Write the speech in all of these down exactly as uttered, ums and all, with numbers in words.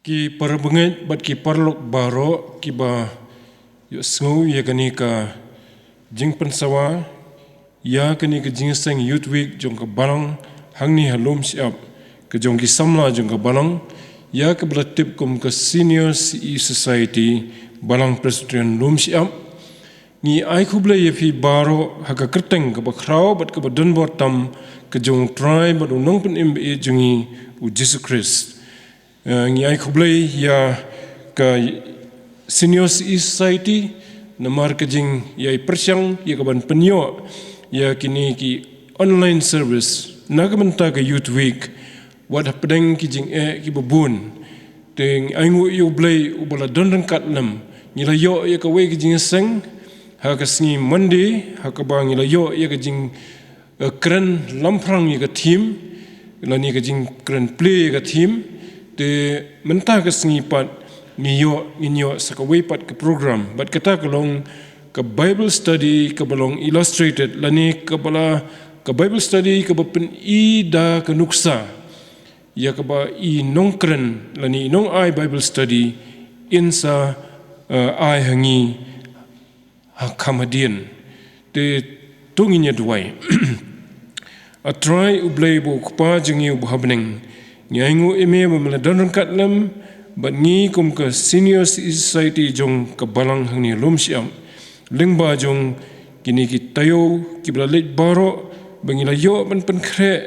Ki parabangeit bad ki paralok baroh kiba ïohsngew ïa kane ka jingpynsawa ïa kane ka jingïaseng Youth Week jong ka Balang hangne ha Lumshyiap, ka jong ki samla jong ka Balang, ïa kaba la tip kum ka Senior Citizen Society Balang Presbyterian Lumshyiap. Ngi ai khublei ïa phi baroh ha ka kyrteng kaba khraw bad kaba donbor tam ka jong U Trai bad U Nongpynim ba-ïeit jong ngi, U Jisu Khrist. Eh, ngi ai khublei ïa ka Senior Citizen Society namar ka jingïai pyrshang ïa ka ban pynïoh ïa kine ki online service na ka bynta ka Youth Week, wat hapdeng ki jingeh kiba bun. Te ngi ainguh ïa U Blei uba la don ryngkat lem. Ngi la ïoh ïa kawei ka jingïaseng ha ka sngi Monday, ha kaba ngi la ïoh ïa ka jing, eh, kren lamphrang ïa ka theme, lane ka jingkren plie ïa ka theme. Te mynta ka sngi pat ngi ïoh, ngin ïoh sa kawei pat ka program. Bad kata ka long ka Bible study kaba long illustrated, lane kaba la, ka Bible study kaba pyni da ka nuksa ïa kaba i nongkren lane i nongai Bible study in sa, eh, ai ha ngi ha kham hadien. Te to ngin ïa duwai. A Trai U Blei bad U Kpa jong ngi uba ha bneng, ngi ainguh ïa me ba me la don ryngkat lem bad ngi kum ka Senior Citizen Society jong ka Balang hangne Lumshyiap, lyngba jong kine ki taïew kiba la leit baroh, ba ngi la ïoh ban pynkhreh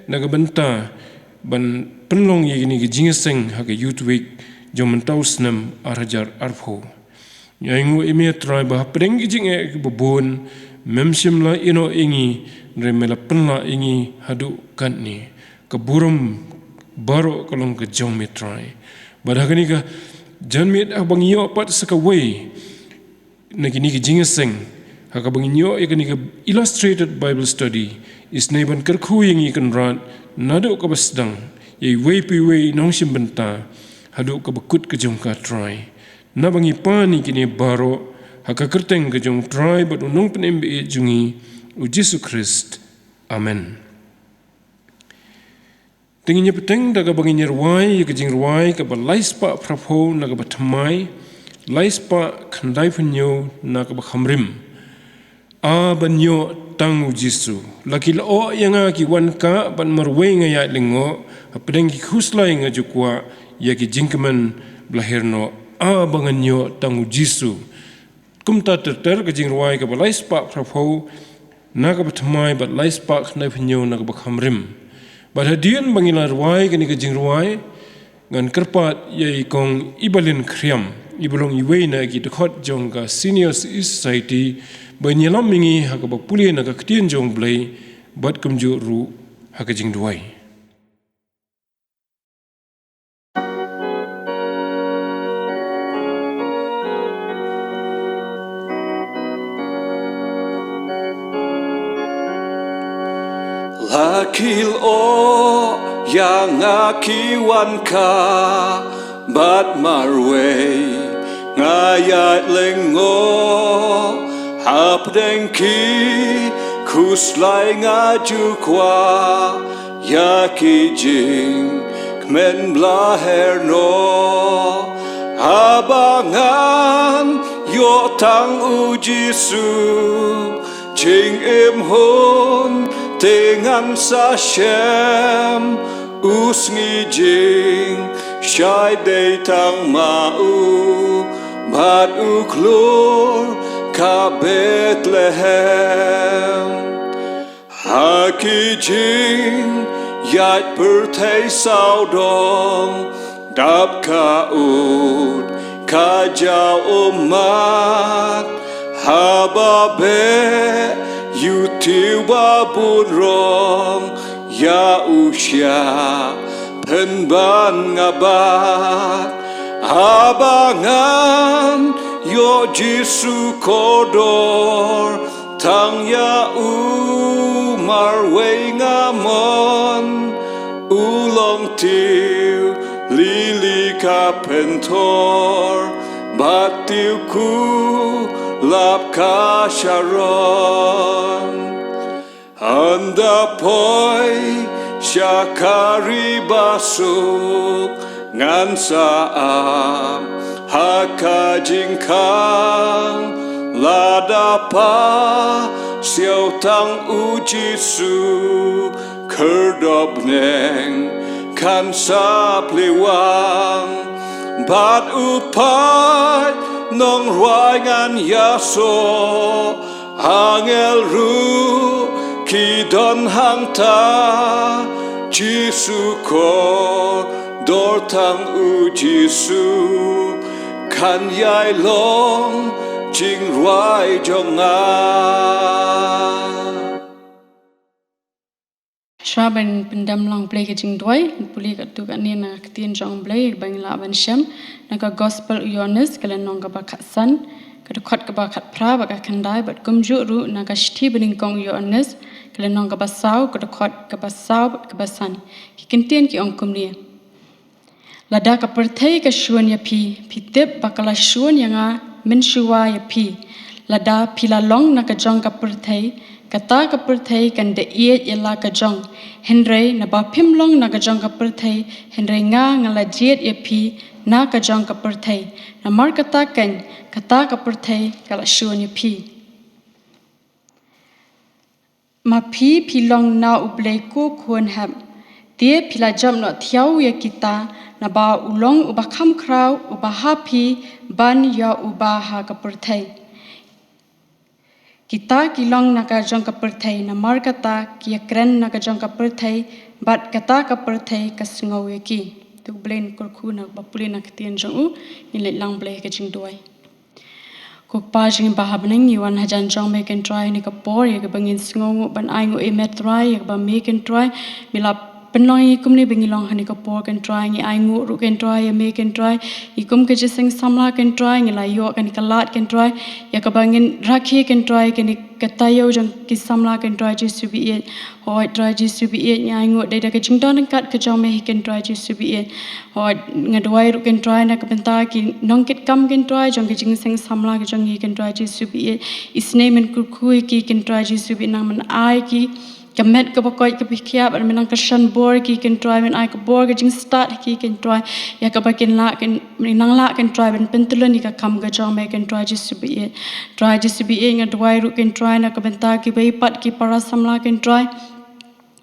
na ka bynta ban pynlong ïa kine ki jingïaseng ha ka Youth Week jong mynta u snem ar hajar arphew. Ngi ainguh ïa me A Trai ba hapdeng ki jingeh kiba bun, mem shym la ïehnoh ïa ngi, hynrei me la pynlah ïa ngi haduh katne. Ka burom baroh ka long ka jong me A Trai. Bad ha kane ka janmiet haba ngi ïoh pat sa kawei na kine ki jingïaseng, ha kaba ngin ïoh ïa kane ka illustrated Bible study, isynei ban kyrkhu ïa ngi Kynrad, naduh kaba sdang ïa iwei pa iwei i nongshim bynta haduh kaba kut ka jong ka A Trai. Naba ngi pan ïa kine baroh ha ka kyrteng ka jong U Trai bad U Nongpynim ba-ïeit jong ngi, U Jisu Khrist. Amen. Te ngin ïa bteng da kaba ngin ïa rwai ïa ka jingrwai kaba laispah phraphew na kaba thymmai, laispah khyndaiphew na kaba khamrim. A ban ïoh tang U Jisu. La ki lyoh ïa nga ki wan kah bad marwei nga ïaid lyngngoh, hapdeng ki khuslai nga ju kwah ïa ki jingkmen ba la hiar noh. A ba ngan ïoh tang U Jisu. Kumta ter ter ka jingrwai kaba laispah phraphew na kaba thymmai bad laispah khyndaiphew na kaba khamrim. Bad hadien ba ngi la rwai kane ka jingrwai, ngan kyrpad ïa i Kong Ibalin Khriam, iba long iwei na ki dkhot jong ka Senior Citizen Society, ba in ïalam ïa ngi ha kaba pule na ka ktien jong U Blei, bad kumjuh ruh ha ka jingduwai. La ki lyoh ïa nga ki wan kah bad marwei nga ïaid lyngngoh, hapdeng ki khuslai nga ju kwah ïa ki jingkmen ba la hiar noh. Haba ngan ïoh tang U Jisu, jingim hun te ngan sa shem. U sngi jingshai dei tang ma u bad u khlur ka Bethlehem. Ha ki jingïaid pyrthei sawdong, dap ka ud ka jaw ummat. Haba beh ïa u tiew ba bun rong, ïa u shah pynban nga bat. Haba ngan ïoh Jisu kordor, tang ïa u marwei nga mon. U long tiew lili ka pynthor, bad tiew kulap ka Sharon. Ynda poi sha ka ri ba suk, Ngan sa ap ha ka jingkhang, lada pasiaw tang u Jisu, khyrdop bneng kan sa plie wang, bad u paid nongrwai ngan ïasoh, angel ruh ki don hangta. Jisu kordor tang u Jisu, kan ïai long jingrwai jong nga. Shuwa ban pyndem lang U Blei ka jingduwai, pule katto katne na ka ktien jong U Blei ba ngin lah ban shem na ka Gospel u Ïoannis, ka lynnong kaba khatsan, ka dkhot kaba khatphra bad ka khyndai, bad kumjuh ruh na ka shithi banyngkong u Ïoannis, ka lynnong kaba saw, ka dkhot kaba saw bad kaba san. Ki kyntien ki ong kumne: Lada ka pyrthei ka shun ïa phi, phi tip ba ka la shun ïa nga mynshuwa ïa phi. Lada phi la long na ka jong ka pyrthei, kata ka pyrthei kan da ïeit ïa la ka jong. Hynrei naba phim long na ka jong ka pyrthei, hynrei nga nga la jied ïa phi na ka jong ka pyrthei. Namar kata keiñ, kata ka pyrthei ka la shun ïa phi. Ma phi phi long na U Blei ko khun hep, te phi la jop noh thiaw ïa kita, naba u long uba kham khraw, uba ha phi ban ïa uba ha ka pyrthei. Kita ki long na ka jong ka pyrthei, namar kata ki ïakren na ka jong ka pyrthei, bad kata ka pyrthei ka sngew ïa ki. To U Blei un kyrkhu na ba pule na ka ktien jong u, ngin leit lang Blei ka jingduwai. Ko Kpa jong ngi ba ha bneng, ngi wan hajan jong me kynroi ha kane ka por, ïa kaba ngin sngewnguh ban ainguh ïa me Trai, ïa kaba me kynroi me la pynlong ïa ngi kumne ba ngi long ha kane ka por kynroi, ngi ainguh ruh kynroi ïa me kynroi, ngi kum ka jingïaseng samla kynroi, ngi la ïoh kane ka lad kynroi, ïa kaba ngin rakhe kynroi kane ka taïew jong ki samla kynroi Jisu ba ïeit. Hooid Trai Jisu ba ïeit, ngi ainguh dei da ka jingdon ryngkat ka jong me hi kynroi Jisu ba ïeit. Hooid, nga duwai ruh kynroi na ka bynta ki nongkitkam kynroi jong ka jingïaseng samla ka jong ngi kynroi Jisu ba ïeit. Isynei men kyrkhu ïa ki kynroi Jisu ba ïeit, nang men ai ki ka met kaba koit kaba khiah, bad men nang kyrshan bor ïa ki kynroi, men ai ka bor ka jingstad ha ki kynroi, ïa kaba kin lah kin, men nang lah kynroi ban pyntylun ïa ka kam ka jong me kynroi Jisu ba ïeit. Trai Jisu ba ïeit, nga duwai ruh kynroi na ka bynta ki baieit pat ki para samla kynroi,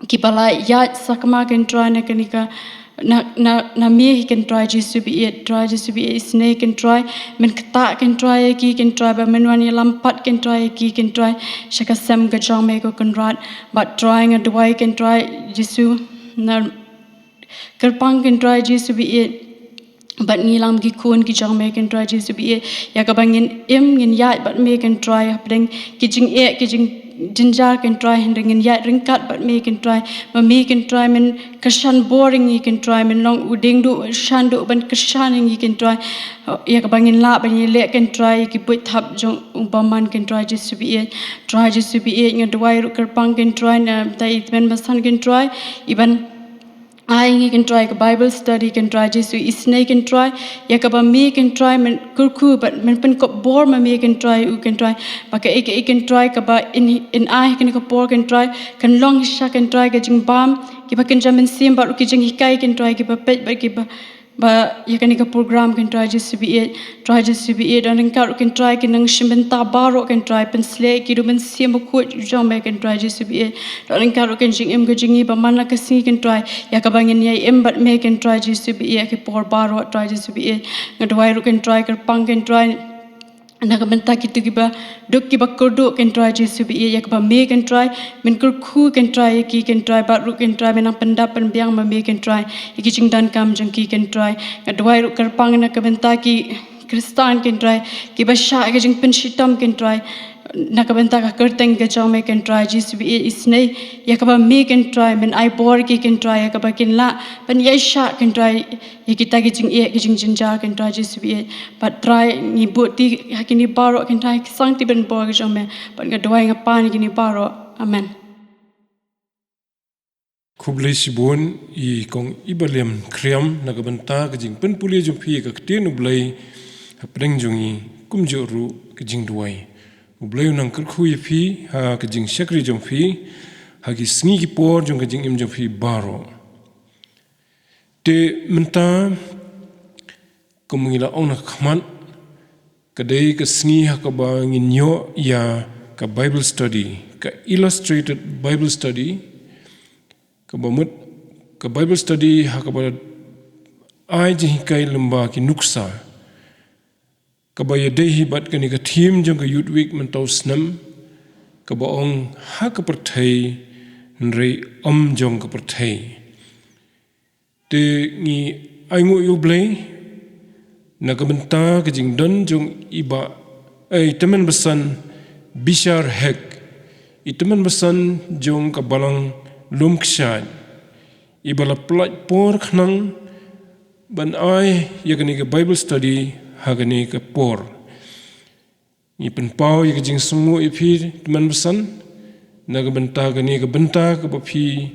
kiba la ïaid sakma kynroi na kane ka, na, na, na me hi kynroi Jisu ba ïeit. Trai Jisu ba ïeit, isynei kynroi men ktah kynroi ïa ki kynroi, ba men wan ïalam pat kynroi ïa ki kynroi sha ka sem ka jong me ko Kynrad. Bad Trai nga duwai kynroi Jisu, na kyrpang kynroi Jisu ba ïeit, bad ngi lang ki khun ki jong me kynroi Jisu ba ïeit, ïa kaba ngin im ngin ïaid bad me kynroi hapdeng ki jingeh ki jingjynjar kynroi, hynrei ngin ïaid ryngkat bad me kynroi. Ma me kynroi men kyrshan bor ïa ngi kynroi, men long u dieng duh u shan duh ban kyrshan ïa ngi kynroi, ïa kaba ngin lah ban ïaleh kynroi ïa ki buit thap jong u bymman kynroi Jisu ba ïeit. Trai Jisu ba ïeit, nga duwai ruh kyrpang kynroi na bynta i tymmen basan kynroi, iban ai ngi kynroi ka Bible study kynroi Jisu, isynei kynroi ïa kaba me kynroi men kyrkhu bad men pynkop bor ma me kynroi u kynroi, ba kaei kaei kynroi kaba in, in ai ha kane ka por kynroi kan long shisha kynroi ka jingbam kiba kynja mynsiem bad ruh ki jinghikai kynroi kiba peit bad kiba, ba ïa kane ka program kynroi Jisu ba ïeit. Trai Jisu ba ïeit, don ryngkat ruh kynroi ki nongshim bynta baroh kynroi, pynshlei ki da u Mynsiem Bakhuid jong me kynroi Jisu ba ïeit. Don ryngkat ruh ka jingim ka jong ngi ba man la ka sngi kynroi, ïa kaba ngin ïai im bad me kynroi Jisu ba ïeit, ki por baroh Trai Jisu ba ïeit. Nga duwai ruh kynroi kyrpang kynroi na ka bynta kito kiba duk kiba kyrduh kynroi Jisu ba ïeit, ïa kaba me kynroi men kyrkhu kynroi ïa ki kynroi, bad ruh kynroi men nang pyndap pynbiang ma me kynroi ïa ki jingdonkam jong ki kynroi. Nga duwai ruh kyrpang na ka bynta ki Khristan kynroi kiba shah ka jingpynshitom kynroi na ka bynta ka kyrteng ka jong me kynroi Jisu ba ïeit, isynei ïa kaba me kynroi men ai bor ki kynroi, ïa kaba kin lah ban ïaishah kynroi ïa kita ki jingeh ki jingjynjar kynroi Jisu ba ïeit. Bad Trai ngi buh ti ha kine baroh kynroi ha ka sangti ban bor ka jong me, bad nga duwai nga pan ïa kine baroh. Amen. Khublei shibun i kong Ibalem Khriam na ka bynta ka jingpynpule jong phi ïa ka ktien U Blei hapdeng jong ngi, kumjuh ruh ka jingduwai. U Blei u nang kyrkhu ïa phi ha ka jingshakri jong phi ha ki sngi ki por jong ka jingim jong phi baroh. Te mynta Kum ngi la ong na ka khmat, ka dei ka sngi ha kaba ngin ïoh ïa ka Bible study, ka illustrated Bible study, kaba mut ka Bible study ha kaba ai jinghikai lyngba ki nuksa, kaba ïadei hi bad kane ka theme jong ka Youth Week mynta u snem, kaba ong ha ka pyrthei hynrei ym jong ka pyrthei. Te ngi ainguh ïa U Blei na ka bynta ka jingdon jong i Bah, eh, i Tymmen Basan Bishar Hek, i Tymmen Basan jong ka Balang Lumkshaid, iba la pynlait por khnang ban ai ïa kane ka Bible study ha kane ka por. Ngi pynpaw ïa ka jingsngewnguh ïa phi Tymmen Basan na ka bynta kane ka bynta kaba phi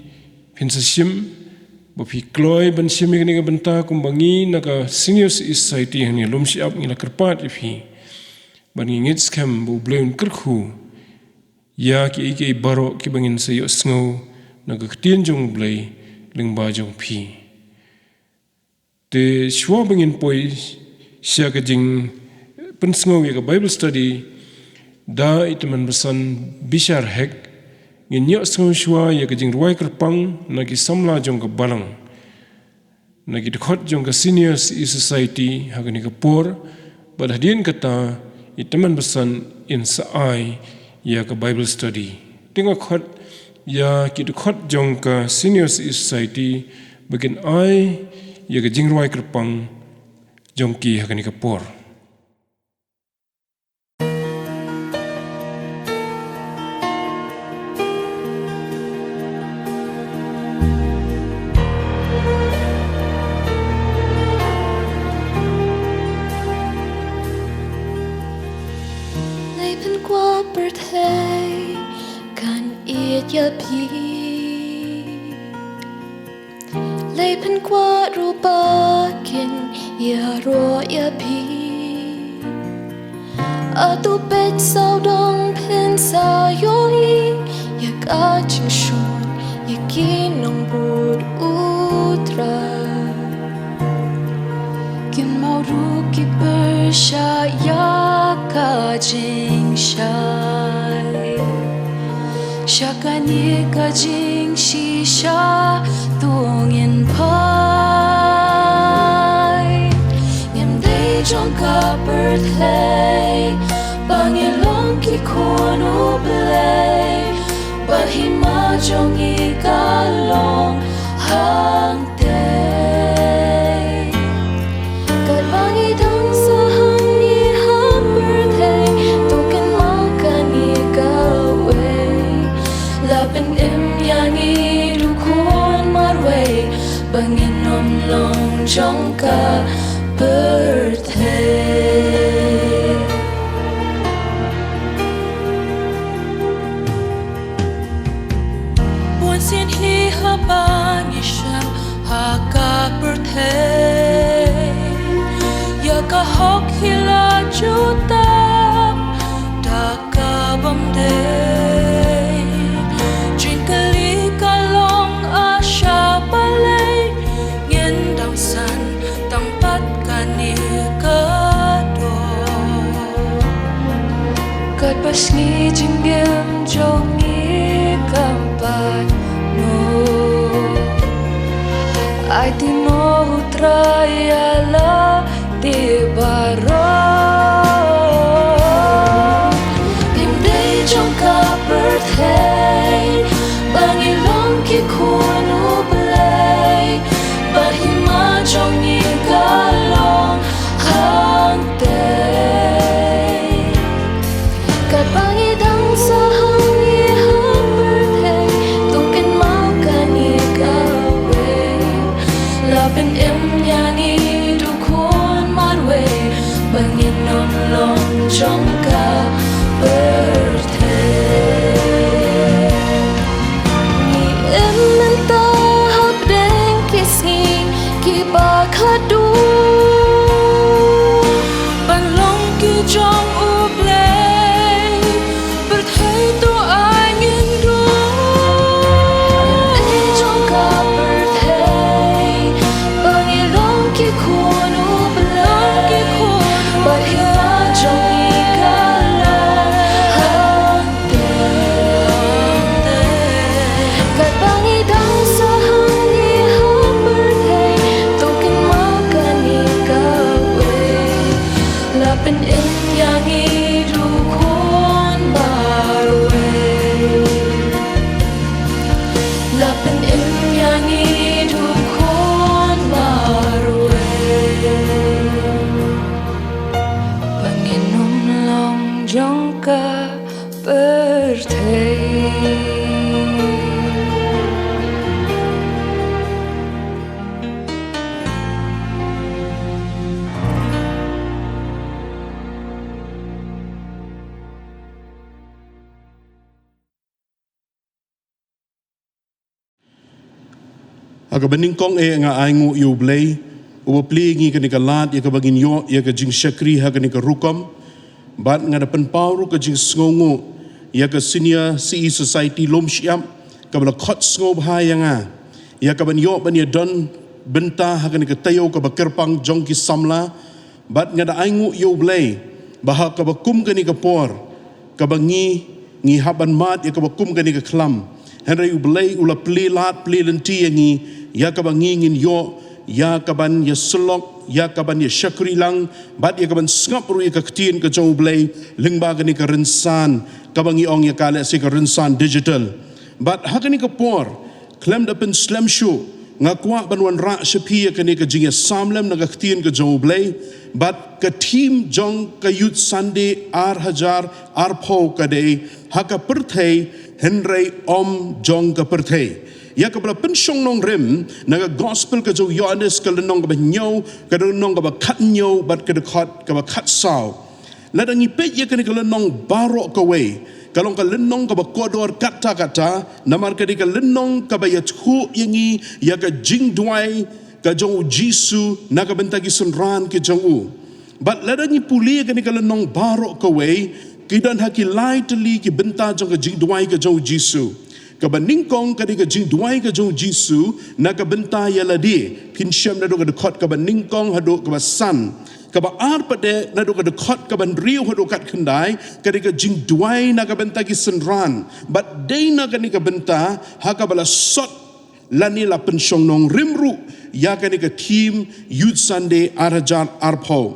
phin sa shim, ba phi kloi ban shim ïa kane ka bynta, kumba ngi na ka Senior Citizen Society hangne Lumshyiap ngi la kyrpad ïa phi. Bad ngi ngeit skhem ba U Blei un kyrkhu ïa kiei kiei baroh kiba ngin sa ïohsngew na ka ktien jong U Blei lyngba jong phi. Te shuwa ba ngin poi sha ka jingpynsngew ïa ka Bible study da i Tymmen Basan Bishar Hek, ngin ïohsngew shuwa ïa ka jingrwai kyrpang na ki samla jong ka Balang, na ki dkhot jong ka Senior Citizen Society ha kane ka por, bad hadien kata i Tymmen Basan in sa ai ïa ka Bible study. Te nga khot ïa ki dkhot jong ka Senior Citizen Society ba kin ai ïa ka jingrwai kyrpang jong ki ha kane ka por. Lei pynkwah pyrthei kan ïeit ïa phi. Lei pynkwah ruh ba kin ïaroh ïa phi. Hato peit sawdong phin sa ïohi ïa ka jingshun ïa ki nongbud U Trai. Kin mawruh ki pyrshah ïa ka jingshai. Sha kane ka jingshisha to ngin phai. Ngim dei jong ka pyrthei, ba ngi long ki khun U Blei, bad hima jong ngi ka long hangtei. Katba ngi dang sah hangne ha pyrthei, to kynmaw kane kawei. La pynim ïa ngi, to khun marwei, ba ngin ym long jong ka pyrthei. Bunsien hi haba ngi shem ha ka pyrthei, ïa ka hok hi la ju tap da kaba ym dei. Jingkylli ka long, a sha balei ngin dang san tang pat kane ka dor. Katba sngi jingim jong ngi kam pat noh, aiti noh U Trai ïa lade baroh. Ngim dei jong ka pyrthei, ba ngi long ki khun U Blei, bad hima jong ngi ka long hangtei. Katba ngi dang sah hangne ha pyrthei, to kynmaw kane kawei. La pynim ïa ngi, to khun marwei, ba ngin ym long jong ka pyrthei. Ngi im mynta hapdeng ki sngi kiba khadduh ban long ki jong U Blei. Pyrthei to ai ngin duh. Ei jong ka pyrthei, ba ngi long ki khun U Blei. Kaba nyngkong eh nga ainguh ïa U Blei, uba plie ïa ngi kane ka lad, ïa kaba ngin ïoh ïa ka jingshakri ha kane ka rukom. Bad nga da pynpaw ruh ka jingsngewnguh ïa ka Senior C E Society Lumshyiap, kaba la khot sngewbha ïa nga ïa kaban ïoh ban ïadon bynta ha kane ka taïew kaba kyrpang jong ki samla. Bad nga da ainguh ïa U Blei ba ha kaba kum kane ka por kaba ngi, ngi hap ban mad ïa kaba kum kane ka khlam, hynrei U Blei u la plie lad plie lynti ïa ngi, ïa kaba ngi ngin ïoh ïa kaban ïasyllok, ïa kaban ïashakri lang, bad ïa kaban sngap ruh ïa ka ktien ka jong U Blei lyngba kane ka rynsan kaba ngi ong ïa ka lehse ka rynsan digital. Bad ha kane ka por, khlem da pynslem shuh, nga kwah ban wanrah sha phi ïa kane ka jingïasam lem na ka ktien ka jong U Blei bad ka theme jong ka Youth Sunday ar hajar arphew ka dei ha ka pyrthei hynrei ym jong ka pyrthei. Ïa kaba la pynshong nongrim na ka Gospel ka jong u Ïoannis, ka lynnong kaba hynñiew, ka lynnong kaba khathynñiew bad ka dkhot kaba khatsaw. Lada ngi peit ïa kane ka lynnong baroh kawei, ka long ka lynnong kaba kordor katta katta, namar ka dei ka lynnong kaba ïathuh ïa ngi ïa ka jingduwai ka jong U Jisu na ka bynta ki synran ki jong u. Bad lada ngi pule ïa kane ka lynnong baroh kawei, ki don ha ki lai tylli ki bynta jong ka jingduwai ka jong U Jisu. Kaba nyngkong ka dei ka jingduwai ka jong U Jisu na ka bynta ïa lade, phin shem naduh ka dkhot kaba nyngkong haduh kaba san. Kaba ar pat de naduh ka dkhot kaba hynriew haduh katkhyndai, ka dei ka jingduwai na ka bynta ki synran. Bad dei na kane ka bynta ha kaba la sot lane la pynshong nongrim ruh ïa kane ka theme Youth Sunday ar hajar arphew.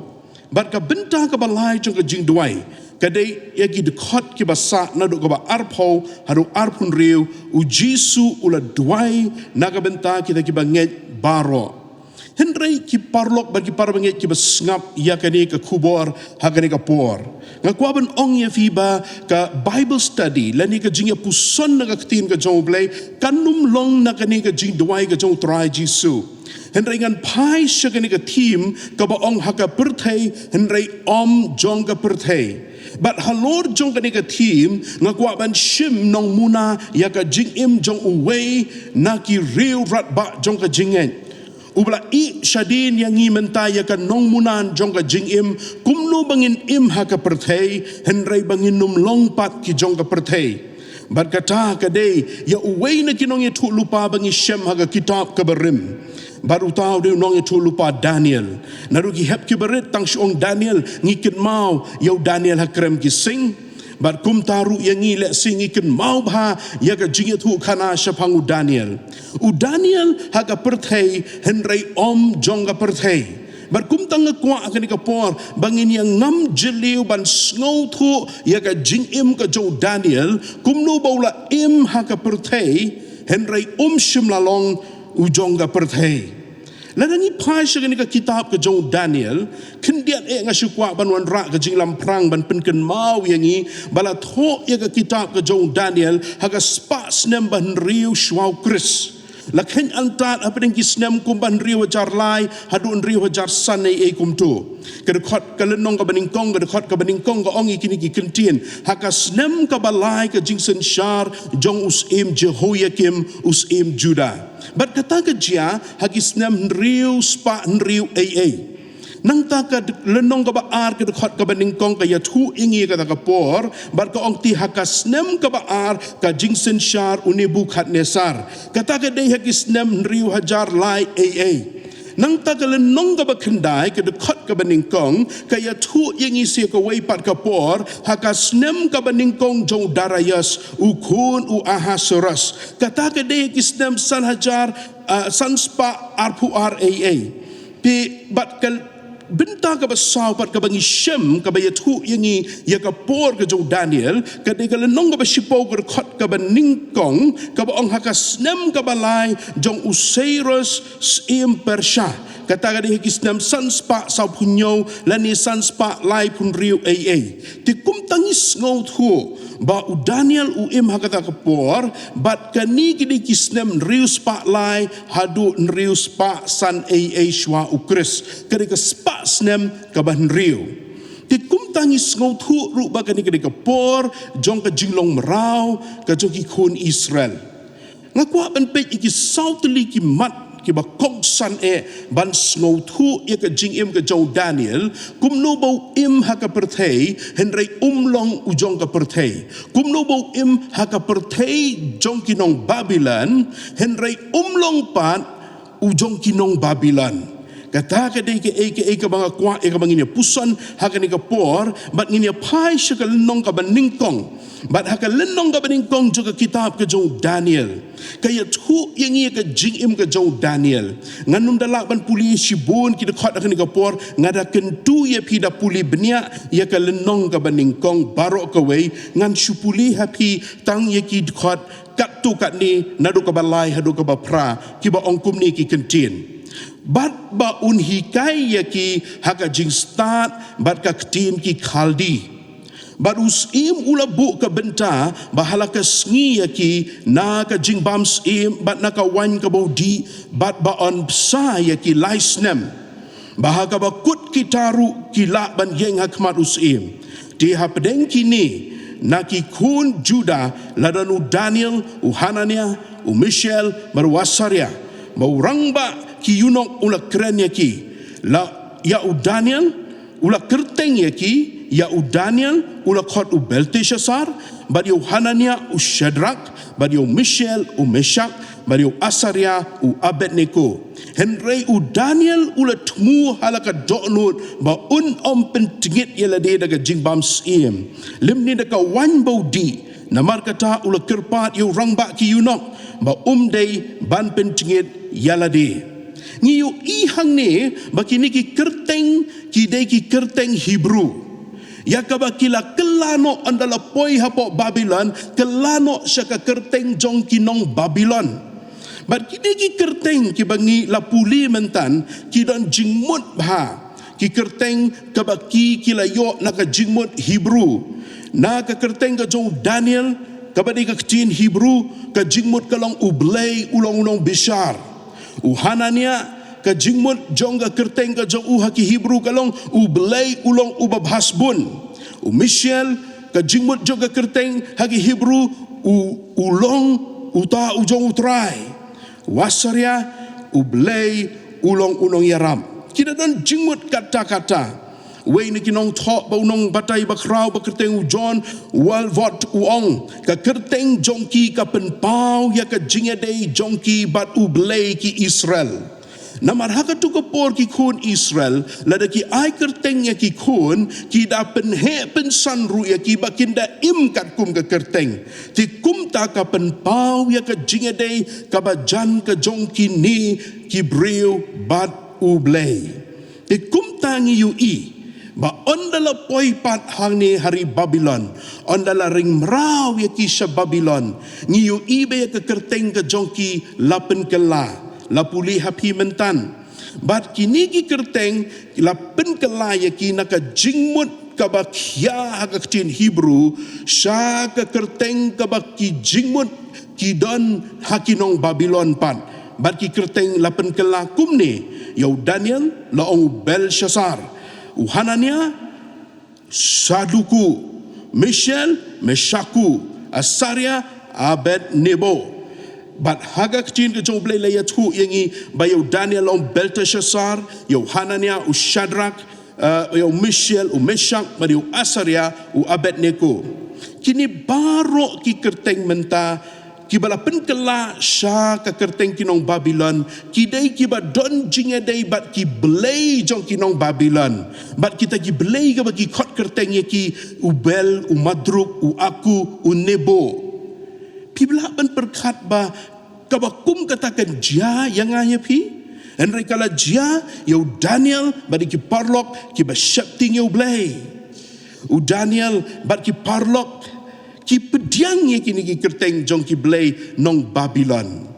Bad ka bynta kaba lai jong ka jingduwai ka dei ïa ki dkhot kiba sah naduh kaba arphew haduh arphew hynriew, U Jisu u la duwai na ka bynta kita kiba ngeit baroh. Hynrei ki paralok bad ki parabangeit kiba sngap ïa kane ka khubor ha kane ka por, nga kwah ban ong ïa phi ba ka Bible study lane ka jingïapuson na ka ktien ka jong U Blei kan ym long na kane ka jingduwai ka jong U Trai Jisu. Hynrei ngan phai sha kane ka theme kaba ong ha ka pyrthei hynrei ym jong ka pyrthei. Bad halor jong kane ka theme nga kwah ban shim nongmuna ïa ka jingim jong uwei na ki riew radbah jong ka jingngeit, uba la ïeh shadien ïa ngi mynta ïa ka nongmuna jong ka jingim, kumno ba ngin im ha ka pyrthei hynrei ba ngin ym long pat ki jong ka pyrthei. Bad kata ka dei ïa uwei na ki nongïathuhlypa ba ngi shem ha ka kitab kaba rim. Bad uta u dei u nongïathuhlypa Daniel. Naduh ki hep kiba rit tang shu ong Daniel, ngi kynmaw ïa u Daniel ha krem ki sing. Bad kumta ruh ïa ngi lehse ngi kynmaw bha ïa ka jingïathuhkhana shaphang u Daniel. U Daniel ha ka pyrthei hynrei ym jong ka pyrthei. Bad kumta nga kwah ha kane ka por ba ngin ïa ngam jylliew ban sngewthuh ïa ka jingim ka jong u Daniel, kumno ba u la im ha ka pyrthei hynrei um shym la long u jong ka pyrthei. Lada ngi phai sha kane ka kitab ka jong u Daniel, khyndiat eh nga shu kwah ban wanrah ka jinglamphrang ban pynkynmaw ïa ngi ba la thoh ïa ka kitab ka jong u Daniel ha ka spah snem ba hynriew shuwa U Khrist. La kheiñ antad hapdeng ki snem kumba hynriew hajar lai haduh hynriew hajar san ei ei kumto. Ka dkhot ka lynnong kaba nyngkong, ka dkhot kaba nyngkong ka ong ïa kine ki kyntien: Ha ka snem kaba lai ka jingsynshar jong u syiem Jehoiakim, u syiem Juda. Bad kata ka jia ha ki snem hynriew spah hynriew ei ei. Nangta ka lynnong kaba ar, ka dkhot kaba nyngkong ka ïathuh ïa ngi ïa kata ka por, bad ka ong te ha ka snem kaba ar ka jingsynshar u Nebukhadnessar. Kata ka dei ha ki snem hynriew hajar lai ei ei. Nangta ka lynnong kaba khyndai, ka dkhot kaba nyngkong ka ïathuh ïa ngi sa ïa kawei pat ka por, ha ka snem kaba nyngkong jong u Darius, u khun u Ahasuerus. Kata ka dei ha ki snem san hajar, ah, san spah arphew ar ei ei. Te bad ka bynta kaba saw pat kaba ngi shem kaba ïathuh ïa ngi ïa ka por ka jong u Daniel, ka dei ka lynnong kaba shiphew, ka dkhot kaba nyngkong, kaba ong ha ka snem kaba lai jong u Cyrus syiem Persia. Kata ka dei ha ki snem san spah sawphew hynñiew lane san spah laiphew hynriew ei ei. Te kumta ngi sngewthuh ba u Daniel u im ha kata ka por, bad kane ki dei ki snem hynriew spah lai haduh hynriew spah san ei ei shuwa U Khrist. Ka dei ka spah snem kaba hynriew. Te kumta ngi sngewthuh ruh ba kane ka dei ka por jong ka jinglong mraw ka jong ki khun Israel. Nga kwah ban peit ïa ki saw tylli ki mat kiba kongsan eh ban sngewthuh ïa ka jingim ka jong u Daniel, kumno ba u im ha ka pyrthei hynrei um long u jong ka pyrthei, kumno ba u im ha ka pyrthei jong ki nong Babilon hynrei um long pat u jong ki nong Babilon. Kata ka dei kaei kaei kaba nga kwah ïa kaba ngin ïa puson ha kane ka por bad ngin ïa phai sha ka lynnong kaba nyngkong. Bad ha ka lynnong kaba nyngkong jong ka kitab ka jong u Daniel, ka ïathuh ïa ngi ïa ka jingim ka jong u Daniel. Ngan nym da lah ban pule shibun ki dkhot ha kane ka por, nga da kyntu ïa phi da pule bniah ïa ka lynnong kaba nyngkong baroh kawei, ngan shu pule ha phi tang ïa ki dkhot katto katne naduh kaba lai haduh kaba phra, kiba ong kumne ki kyntien. Bad ba un hikai ïa ki ha ka jingstad bad ka ktien ki Khaldi. Bad u syiem u la buh ka bynta ba ha la ka sngi ïa ki na ka jingbam syiem bad na ka waiñ kaba u dih, bad ba yn bsa ïa ki lai snem, ba ha kaba kut kita ruh ki lah ban ïeng ha khmat u syiem. Te hapdeng kine, na ki khun Judah la don u Daniel, u Hananiah, u Mishael bad u Asariah. Ba u rangbah ki eunuch u la kren ïa ki, la ïa u Daniel, u la kyrteng ïa ki, ïa u Daniel u la khot u Belteshassar, bad ïa u Hananiah u Shadrak, bad ïa u Mishael u Meshak, bad ïa u Asariah u Abednego. Hynrei u Daniel u la thmu ha la ka dohnud ba un ym pyntngit ïa lade da ka jingbam syiem, lymne da ka waiñ ba u dih. Namar kata u la kyrpad ïa u rangbah ki eunuch ba um dei ban pyntngit ïa lade. Ngi ïohi hangne ba kine ki kyrteng ki dei ki kyrteng Hebru, ïa kaba ki la kylla noh ynda la poi hapoh Babilon, kylla noh sha ka kyrteng jong ki nong Babilon. Bad kine ki kyrteng kiba ngi la pule mynta ki don jingmut bha. Ki kyrteng kaba ki ki la ïoh na ka jingmut Hebru. Na ka kyrteng ka jong u Daniel, kaba dei ka ktien Hebru, ka jingmut ka long U Blei u long u nongbishar. U Hananiah, ka jingmut jong ka kyrteng ka jong u ha ki Hebru ka long U Blei u long uba bhasbun. U Mishael, ka jingmut jong ka kyrteng ha ki Hebru, u, u long uta u jong U Trai. U Asariah, U Blei u long u nongïarap. Ki da don jingmut katta katta. Uwei na ki nongthoh ba u nongbatai bakhraw ba kyrteng u John Walvoord u ong, ka kyrteng jong ki ka pynpaw ïa ka jingïadei jong ki bad U Blei ki Israel. Namar ha katu ka por ki khun Israel, lada ki ai kyrteng ïa ki khun, ki da pynheh pynsan ruh ïa ki ba kin da im katkum ka kyrteng. Te kumta ka pynpaw ïa ka jingïadei kaba jan ka jong kine ki briew bad U Blei. Te kumta ngi ïohi ba ynda la poi pat hangne ha ri Babilon, ynda la ring mraw ïa ki sha Babilon, ngi ïohi ba ïa ka kyrteng ka jong ki la pynkylla, la pule ha phi mynta. Bad kine ki kyrteng la pynkylla ïa ki na ka jingmut kaba khia ha ka ktien Hebru sha ka kyrteng kaba ki jingmut ki don ha ki nong Babilon pat. Bad ki kyrteng la pynkylla kumne, ïa u Daniel la ong u Belshassar, u Hananiah Saduku, Mishael Meshaku, Asariah Abednego. Bad ha ka ktien ka jong U Blei la ïathuh ïa ngi ba ïa u Daniel la ong Belteshassar, ïa u Hananiah u Shadrak, eh, ïa u Mishael u Meshak bad ïa u Asariah u Abednego. Kine baroh ki kyrteng mynta kiba la pynkylla sha ka kyrteng ki nong Babilon, ki dei kiba don jingïadei bad ki blei jong ki nong Babilon. Bad kita ki blei kaba ki khot kyrteng ïa ki, u Bel, u Marduk, u Aku, u Nebo. Phi lah ban pyrkhat ba kaba kum kata kan jia ïa nga ïa phi? Hynrei ka la jia ïa u Daniel bad ïa ki paralok kiba sheptieng ïa U Blei. U Daniel bad ki paralok ki pdiang ïa kine ki kyrteng jong ki blei nong Babilon.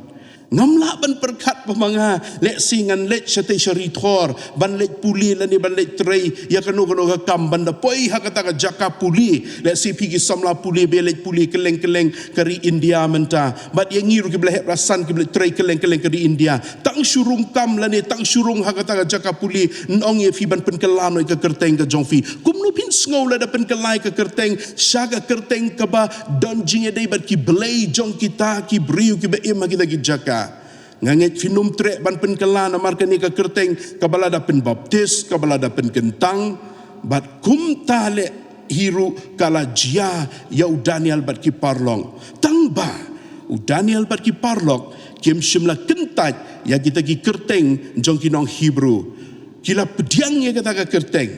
Ngam lah ban pyrkhat ba ma nga, lehse ngan leit shatei sha ri thor ban leit pule lane ban leit trei ïa kano kano ka kam, ban da poi ha kata ka jaka pule. Lehse phi ki samla pule ba leit pule kylleng kylleng ka ri India mynta. Bad ïa ngi ruh kiba la heh ba la san kiba leit trei kylleng kylleng ka ri India. Tang shu rung kam lane tang shu rung ha kata ka jaka pule, yn ong ïa phi ban pynkylla noh ïa ka kyrteng ka jong phi. Kumno phin sngew lada pynkylla ïa ka kyrteng sha ka kyrteng kaba don jingïadei bad ki blei jong kita ki briew kiba im ha kita ki jaka? Nga ngeit phin ym treh ban pynkylla namar kane ka kyrteng kaba la da pynbaptis, kaba la da pynkyntang, bad kumta leh hi ruh ka la jia ïa u Daniel bad ki paralok. Tang ba u Daniel bad ki paralok kim shym la kyntait ïa kita ki kyrteng jong ki nong Hebru. Ki la pdiang ïa kata ka kyrteng.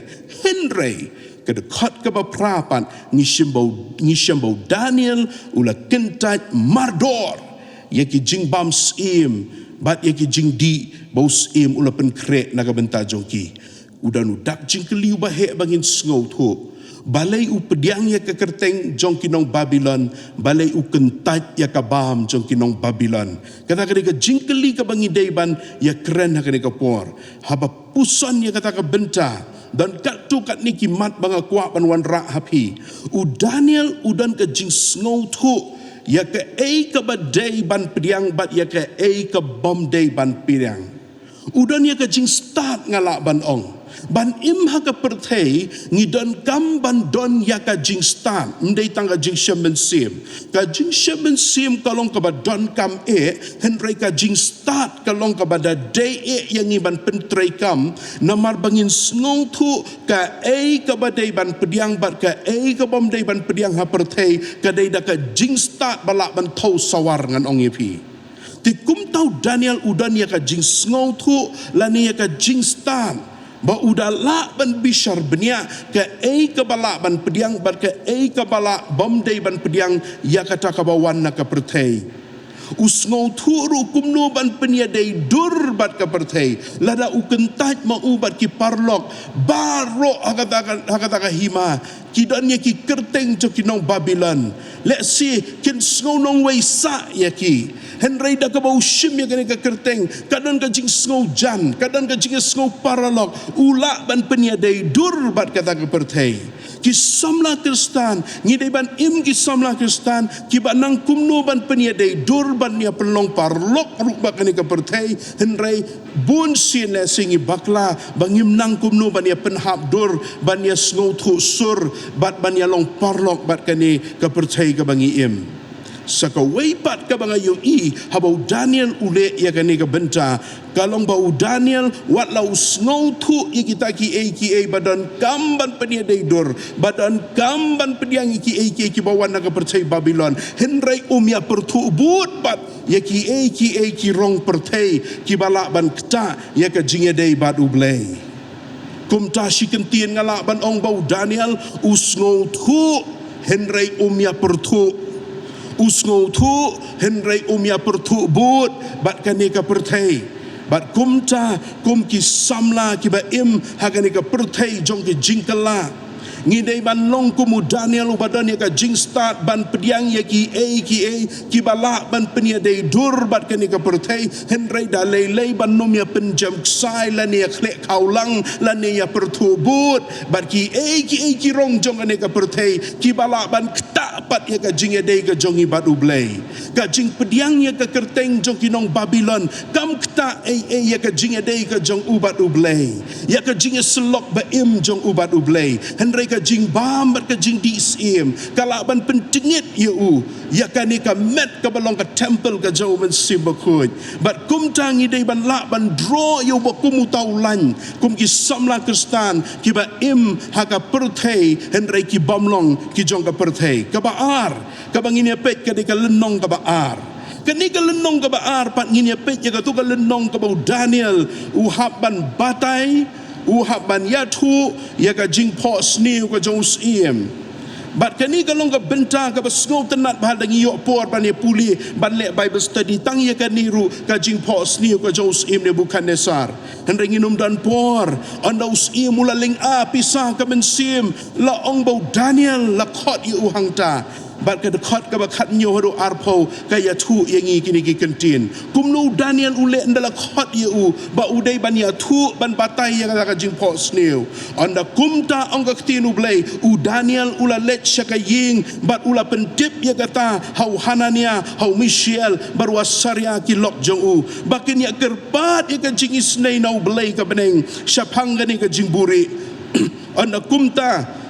Hynrei ka dkhot kaba phra pat ngi shem ba u, ngi shem ba u Daniel u la kyntait mardor ïa ki jingbam syiem bad ïa ki jingdih ba u syiem u la pynkhreh na ka bynta jong ki. U don u dak jingkylli uba heh ba ngin sngewthuh. Balei u pdiang ïa ka kyrteng jong ki nong Babilon, balei u kyntait ïa ka bam jong ki nong Babilon? Kata ka dei ka jingkylli kaba ngi dei ban ïa kren ha kane ka por. Haba puson ïa kata ka bynta, don katto katne ki mat ba nga kwah ban wanrah ha phi. U Daniel u don ka jingsngewthuh ïa kaei kaba dei ban pdiang bad ïa kaei ka bym dei ban pdiang. U don ïa ka jingstad, nga lah ban ong. Ban im ha ka pyrthei ngi donkam ban don ïa ka jingstad, ym dei tang ka jingshem mynsiem. Ka jingshem mynsiem ka long kaba donkam eh, hynrei ka jingstad ka long kaba da dei eh ïa ngi ban pyntreikam, namar ba ngin sngewthuh kaei kaba dei ban pdiang bad kaei ka bym dei ban pdiang ha pyrthei ka dei da ka jingstad ba lah ban thew sawar, ngan ong ïa phi. Te kumta u Daniel u don ïa ka jingsngewthuh lane ïa ka jingstad ba u da lah ban bishar bniah kaei kaba lah ban pdiang bad kaei kaba lah bym dei ban pdiang ïa kata kaba wan na ka pyrthei. U sngewthuh ruh kumno ban pynïadei dur bad ka pyrthei. Lada u kyntait ma u bad ki paralok baroh ha kata ka, ha kata ka hima, ki don ïa ki kyrteng jong ki nong Babilon. Lehse kin sngew nongwei sah ïa ki. Hynrei da kaba u shim ïa kane ka kyrteng, ka don ka jingsngewjan, ka don ka jingsngew paralok, u lah ban pynïadei dur bad kata ka pyrthei. Ki samla Khristan, ngi dei ban im ki samla Khristan kiba nang kumno ban pynïadei dur ban ïa pynlong paralok ruh bad kane ka pyrthei, hynrei bun sien lehse ngi bakla ba ngim nang kumno ban ïa pynhap dur, ban ïa sngewthuh sur bad ban ïa long paralok bad kane ka pyrthei kaba ngi im. Sa kawei pat kaba nga ïohi haba u Daniel u leh ïa kane ka bynta, ka long ba u Daniel wat la u sngewthuh ïa kita kiei kiei ba donkam ban pynïadei dur, ba donkam ban pdiang ïa kiei kiei kiba wan na ka pyrthei Babilon, hynrei um ïa pyrthuh bud pat ïa kiei kiei ki rong pyrthei kiba lah ban ktah ïa ka jingïadei bad U Blei. Kumta shi kyntien nga lah ban ong ba u Daniel u sngewthuh hynrei um ïa pyrthuh. U sngewthuh hynrei um ïa pyrthuh bud bad kane ka pyrthei. Bad kumta, kum ki samla kiba im ha kane ka pyrthei jong ki jingkylla, ngi dei ban long kum u Daniel uba don ïa ka jingstad ban pdiang ïa kiei kiei kiba lah ban pynïadei dur bad kane ka pyrthei, hynrei da lei lei ban ym ïa pynjem ksai lane ïa khleh khawlang lane ïa pyrthuh bud bad kiei kiei ki rong jong kane ka pyrthei kiba lah ban ktah pat ïa ka jingïadei ka jong ngi bad U Blei. Ka jingpdiang ïa ka kyrteng jong ki nong Babilon kam ktah ei ei ïa ka jingïadei ka jong u bad U Blei, ïa ka jingïasyllok ba im jong u bad U Blei. Hynrei ka jingbam bad ka jingdih syiem ka lah ban pyntngit ïa u ïa kane ka met kaba long ka temple ka jong U Mynsiem Bakhuid. Bad kumta ngi dei ban lah ban draw ïa u ba kum uta u lain kum ki samla Khristan kiba im ha ka pyrthei hynrei ki bym long ki jong ka pyrthei. Kaba ar, kaba ngin ïa peit ka dei ka lynnong kaba ar. Kane ka lynnong kaba ar pat ngin ïa peit ïa kato ka lynnong kaba u Daniel u hap ban batai, u hap ban ïathuh ïa ka jingphohsniew ka jong u syiem. Bad kane ka long ka bynta kaba sngewtynnat ba ha dang ïoh por ban ïa pule ban leh Bible study tang ïa kane ruh ka jingphohsniew ka jong u syiem Nebukhadnessar. Hynrei ngin ym don por, ynda u syiem u la lynga pisa ka mynsiem, la ong ba u Daniel la khot ïa u hangta. Bad ka dkhot kaba khathynñiew haduh arphew ka ïathuh ïa ngi kine ki kyntien. Kumno u Daniel u leh ynda la khot ïa u ba u dei ban ïathuh ban batai ïa kata ka jingphohsniew? Ynda kumta ong ka ktien U Blei, u Daniel u la leit sha ka ïing bad u la pyntip ïa kata ha u Hanania, ha u Mishael bad u Asaria ki lok jong u, ba kin ïa kyrpad ïa ka jingisynei na U Blei ka bneng shaphang kane ka jingbuhrieh. Ynda kumta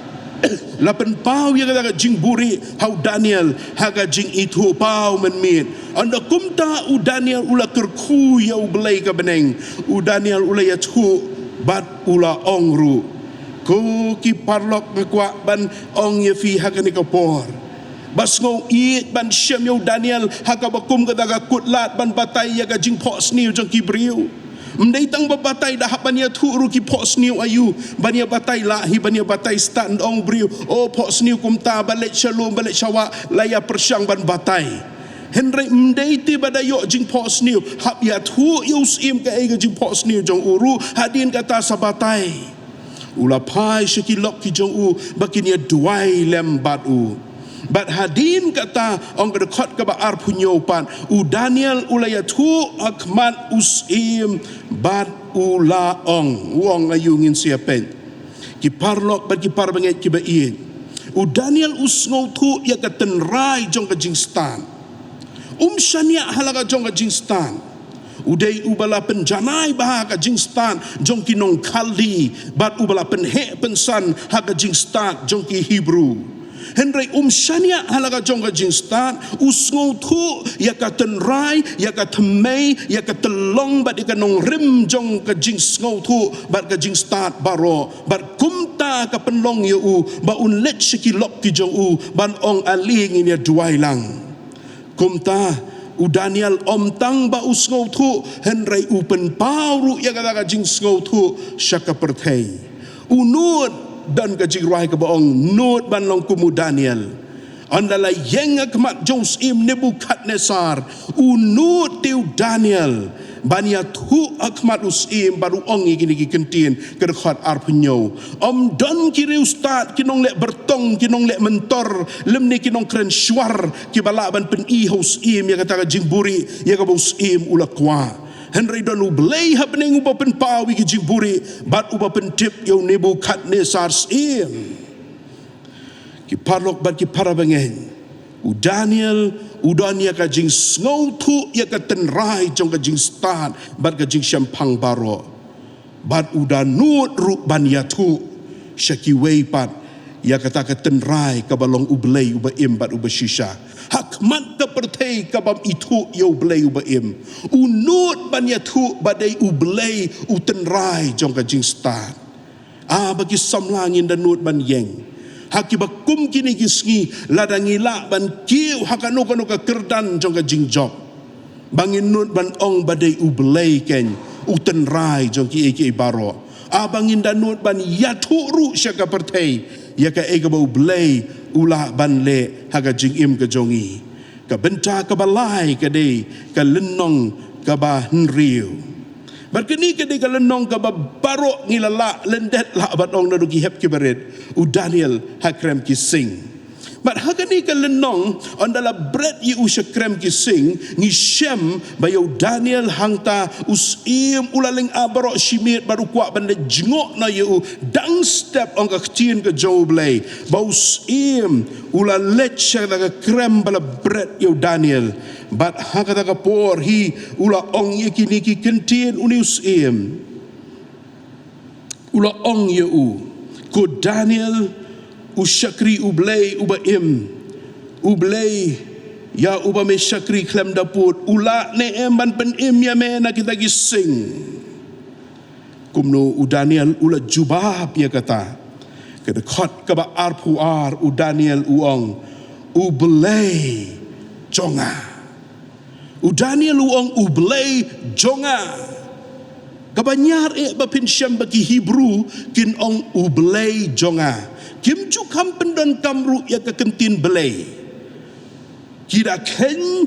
La pynpaw ïa kata ka jingbuhrieh ha u Daniel ha ka jingithuhpaw mynmiet. Hynda kumta u Daniel u la kyrkhu ïa u Blei ka bneng. U Daniel u la ïathuh bad u la ong ruh. Ko ki paralok, nga kwah ban ong ïa phi ha kane ka por ba sngew ïeit ban shem ïa u Daniel ha kaba kum kata ka kut lad ban batai ïa ka jingphohsniew jong ki briew. Ym dei tang ba batai, da hap ban ïathuh ruh ki phohsniew aïu ban ïa batai, lah hi ban ïa batai stad, ong briew, o phohsniew kumta, ba leit sha lum, ba leit sha wah, la ïa pyrshang ban batai. Hynrei ym dei te ba da ïoh jingphohsniew, hap ïathuh ïa u syiem kaei ka jingphohsniew jong u ruh, hadien kata sa batai. U la phai sha ki lok ki jong u ba kin ïa duwai lem bad u. Bad hadien kata, ong ka dkhot kaba arphew hynñiew pat, u Daniel u la ïathuh ha khmat u syiem bad u la ong, u ong aïu, ngin sa ïa peit. Ki paralok bad ki parabangeit kiba ïeit, u Daniel u sngewthuh ïa ka tynrai jong ka jingstad. Um shaniah ha la ka jong ka jingstad. U dei uba la pynjanai bha ha ka jingstad jong ki nong Khaldi, bad uba la pynheh pynsan ha ka jingstad jong ki Hebru. Hynrei um shaniah ha la ka jong ka jingstad, u sngewthuh ïa ka tynrai, ïa ka thymmei, ïa ka tyllong bad ïa ka nongrim jong ka jingsngewthuh bad ka jingstad baroh. Bad kumta ka pynlong ïa u ba un leit sha ki lok ki jong u ban ong, ale ngin ïa duwai lang. Kumta, u Daniel ym tang ba u sngewthuh, hynrei u pynpaw ruh ïa kata ka jingsngewthuh sha ka pyrthei. U nud, don ka jingrwai kaba ong, nud ban long kum u Daniel. Hynda la ïeng ha khmat jong u syiem Nebukhadnessar, u nud te u Daniel ban ïathuh ha khmat u syiem bad u ong ïa kine ki kyntien, ka dkhot arphew hynñiew. Ym don ki riewstad, ki nongleh byrtong, ki nongleh myntor, lymne ki nongkren shuwa kiba lah ban pyni ha u syiem ïa kata ka jingbuhrieh ïa kaba u syiem u la kwah. Hynrei don U Blei ha bneng uba pynpaw ïa ki jingbuhrieh bad uba pyntip ïa u Nebukhadnessar syiem. Ki paralok bad ki parabangeit, u Daniel u don ïa ka jingsngewthuh ïa ka tynrai jong ka jingstad bad ka jingshemphang baroh. Bad u da nud ruh ban ïathuh sha kiwei pat ïa kata ka tynrai kaba long U Blei uba im bad uba shisha. Ha khmat ka pyrthei kabym ithuh ïa U Blei uba im, u nud ban ïathuh ba dei U Blei u tynrai jong ka jingstad. Ah, ba ki samla, ngin da nud ban ïeng ha kiba kum kine ki sngi, lada ngi lah ban kiew ha kano kano ka kyrdan jong ka jingjop, ba ngin nud ban ong ba dei U Blei keiñ u tynrai jong kiei kiei baroh. Ah, ba ngin da nud ban ïathuh ruh sha ka pyrthei ïa kaei kaba U Blei u lah ban leh ha ka jingim ka jong ngi. Ka bynta kaba lai ka dei ka lynnong kaba hynriew. Bad kane ka dei ka lynnong kaba baroh ngi la lah lyndet lah ban ong naduh ki hep kiba rit, u Daniel ha krem ki sing. Bad ha kane ka lynnong, hynda la bret ïa u sha krem ki sing, ngi shem ba ïa u Daniel hangta u syiem u la lyngngoh baroh shi miet bad u kwah ban leit jngoh noh ïa u, dang step, ong ka ktien ka jong U Blei, ba u syiem u la leit sha kata ka krem ba la bret ïa u Daniel. Bad ha kata ka por hi u la ong ïa kine ki kyntien, une u syiem. U la ong ïa u, ko Daniel, u shakri U Blei uba im, U Blei ïa uba me shakri khlem da pud, u lah ne em ban pynim ïa me na kita ki sing? Kumno u Daniel u la jubab ïa kata? Ka dkhot kaba arphew ar, u Daniel u ong, U Blei jong nga. U Daniel u ong, U Blei jong nga. Kaba ñiar eh ba phin shem ba ki Hebru kin ong, U Blei jong nga. Kim ju kham pyndonkam ruh ïa ka kyntien Blei. Ki da kheiñ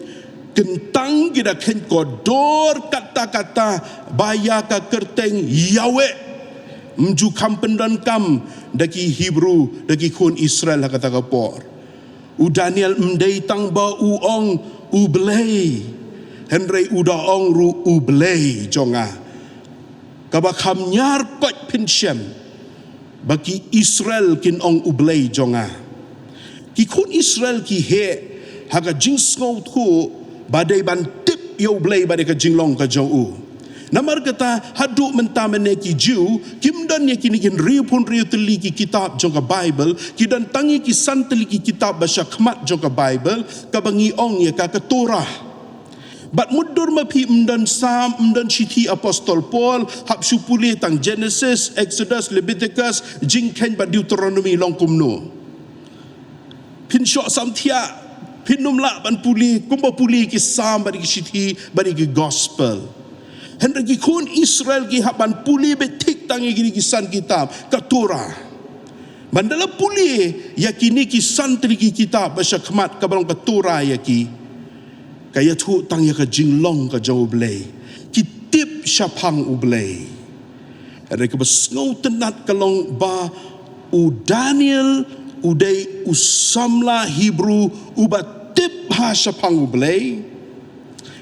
kyntang, ki da kheiñ kordor katta katta ba ïa ka kyrteng Yahweh ym ju kham pyndonkam da ki Hebru, da ki khun Israel ha kata ka por. U Daniel ym dei tang ba u ong, U Blei, hynrei u da ong ruh, U Blei jong nga. Kaba kham ñiar koit phin shem ba ki Israel kin ong, U Blei jong nga. Ki khun Israel ki heh ha ka jingsngewthuh ba dei ban tip ïa U Blei ba dei ka jinglong ka jong u. Namar kata, haduh mynta mynne ki Jiw kim don ïa kine ki hynriew phew hynriew tylli ki kitab jong ka Baibl, ki don tang ïa ki san tylli ki kitab ba sha khmat jong ka Baibl, kaba ngi ong ïa ka ka Torah. Bad mutdur ma phi ym don Salm, ym don shithi Apostol Paul, hap shu pule tang Genesis, Exodus, Leviticus, Jingkheiñ bad Deuteronomy long kumno. Phin shoh samthiah, phin ym lah ban pule, kumba pule ki Salm bad ki shithi bad ki Gospel. Hynrei ki khun Israel ki hap ban pule beit thik tang ïa kine ki san kitab, ka Torah. Ban da la pule ïa kine ki san tylli ki kitab ba sha khmat kaba long ka Torah ïa ki, ka ïathuh tang ïa ka jinglong ka jong U Blei. Ki tip shaphang U Blei. Hynrei kaba sngewtynnat ka long ba u Daniel u dei u samla Hebru uba tip bha shaphang U Blei.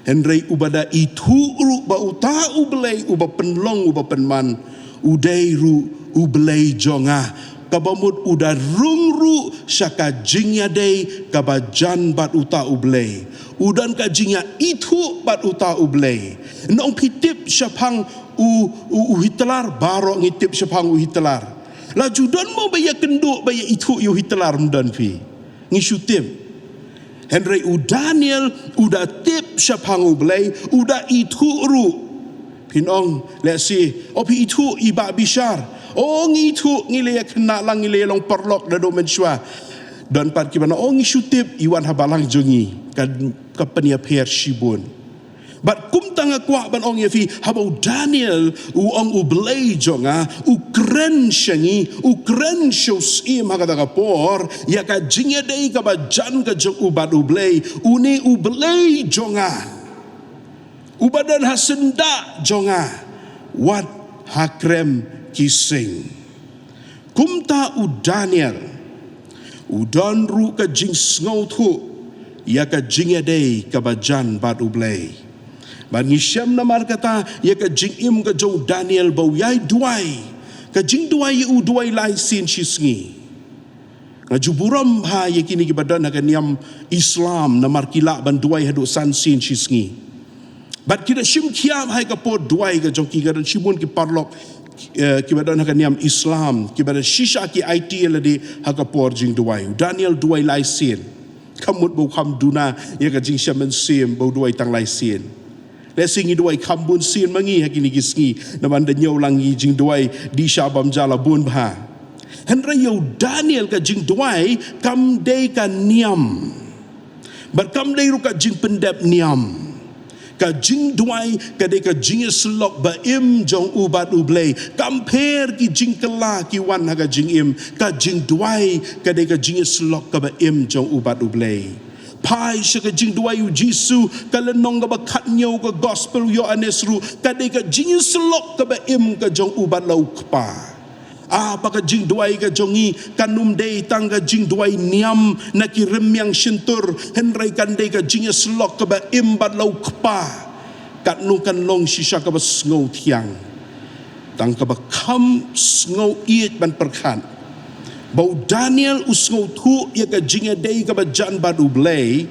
Hynrei uba da ithuh ruh ba uta U Blei uba pynlong uba pynman, u dei ruh U Blei jong nga. Kaba mut u da rung ruh sha ka jingïadei kaba jan bad uta U Blei. U don ka jingïaithuh bad uta U Blei. Nong phi tip shaphang u, u, u Hitler, baroh ngi tip shaphang u Hitler. La ju don mo ba ïakynduh ba ïaithuh ïa u Hitler, ym don phi. Ngi shu tip. Hynrei u Daniel u da tip shaphang U Blei, u da ithuh ruh. Phin ong, lehse, o phi ithuh i Bah Bishar. O ngi ithuh, ngi la ïakynduh lang, ngi la long paralok naduh mynshuwa. Don pat kiba ong, o ngi shu tip, i wan ha balang jong ngi. Ka, ka pynïapher shibun. Bad kumta nga kwah ban ong ïa phi, haba u Daniel u ong U Blei jong nga u kren sha ngi, u kren sha u Syiem ha kata ka por ïa ka jingïadei kaba jan ka jong u bad U Blei. Une U Blei jong nga, uba don ha syndah jong nga, wat ha krem ki sing. Kumta u Daniel u don ruh ka jingsngewthuh ïa ka jingïadei kaba jan bad U Blei. Bad ngi shem namar kata ïa ka jingim ka jong u Daniel ba u ïai duwai. Ka jingduwai ïa u duwai lai sien shi sngi. Nga ju burom bha ïa kine kiba don ha ka niam Islam namar ki lah ban duwai haduh san sien shi sngi. Bad ki da shim khia ha ka por duwai ka jong ki, ka don shibun ki paralok, eh, kiba don ha ka niam Islam, kiba da shisha ki aiti ïa lade ha ka por jingduwai. U Daniel duwai lai sien. Kam mut ba u kham duna ïa ka jingshem mynsiem ba u duwai tang lai sien. Lehse ngi duwai kham bun sien ma ngi ha kine ki sngi, namar da ñiew lang ngi jingduwai dih sha bam ja la bun bha. Hynrei ïa u Daniel ka jingduwai kam dei ka niam. Bad kam dei ruh ka jingpyndep niam. Ka jingduwai ka dei ka jingïasyllok ba im jong u bad U Blei. Kam pher ki jingkylla ki wan ha ka jingim. Ka jingduwai ka dei ka jingïasyllok kaba im jong u bad U Blei. Phai sha ka jingduwai u Jisu, ka lynnong kaba khathynñiew ka Gospel u Ïoannis ruh, ka dei ka jingïasyllok kaba im ka jong u bad la u Kpa. Ah, ba ka jingduwai ka jong ngi kan ym dei tang ka jingduwai niam na ki rmiang shyntur, hynrei kan dei ka jingïasyllok kaba im bad la u Kpa. Katno kan long shisha kaba sngewthiang. Tang kaba kham sngew ïeit ban pyrkhat ba u Daniel u sngewthuh ïa ka jingïadei kaba jan bad U Blei,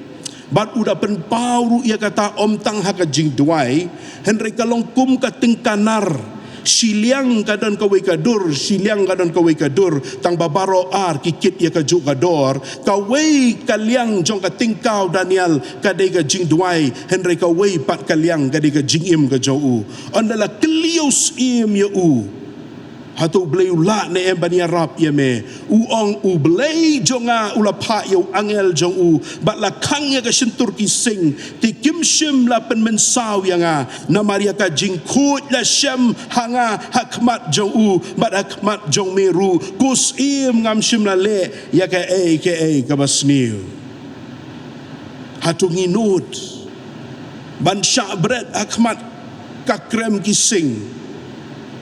bad u da pynpaw ruh ïa kata ym tang ha ka jingduwai, hynrei ka long kum ka tyngka nar. Shiliang ka don kawei ka dur, shiliang ka don kawei ka dur, tang ba baroh ar ki kit ïa kajuh ka dor. Kawei ka liang jong ka tyngka u Daniel ka dei ka jingduwai, hynrei kawei pat ka liang ka dei ka jingim ka jong u. Ynda la kylli ïa u Syiem ïa u, hato U Blei u lah ne em ban ïarap ïa me? U ong, U Blei jong nga u la phah ïa u angel jong u bad la khang ïa ka shyntur ki sing, te kim shym la pynmynsaw ïa nga. Namar ïa ka jingkhuid la shem ha nga ha khmat jong u bad ha khmat jong me ruh. Ko Syiem, ngam shym la leh ïa kaei kaei kaba sniew. Hato ngi nud ban shah bret ha khmat ka krem ki sing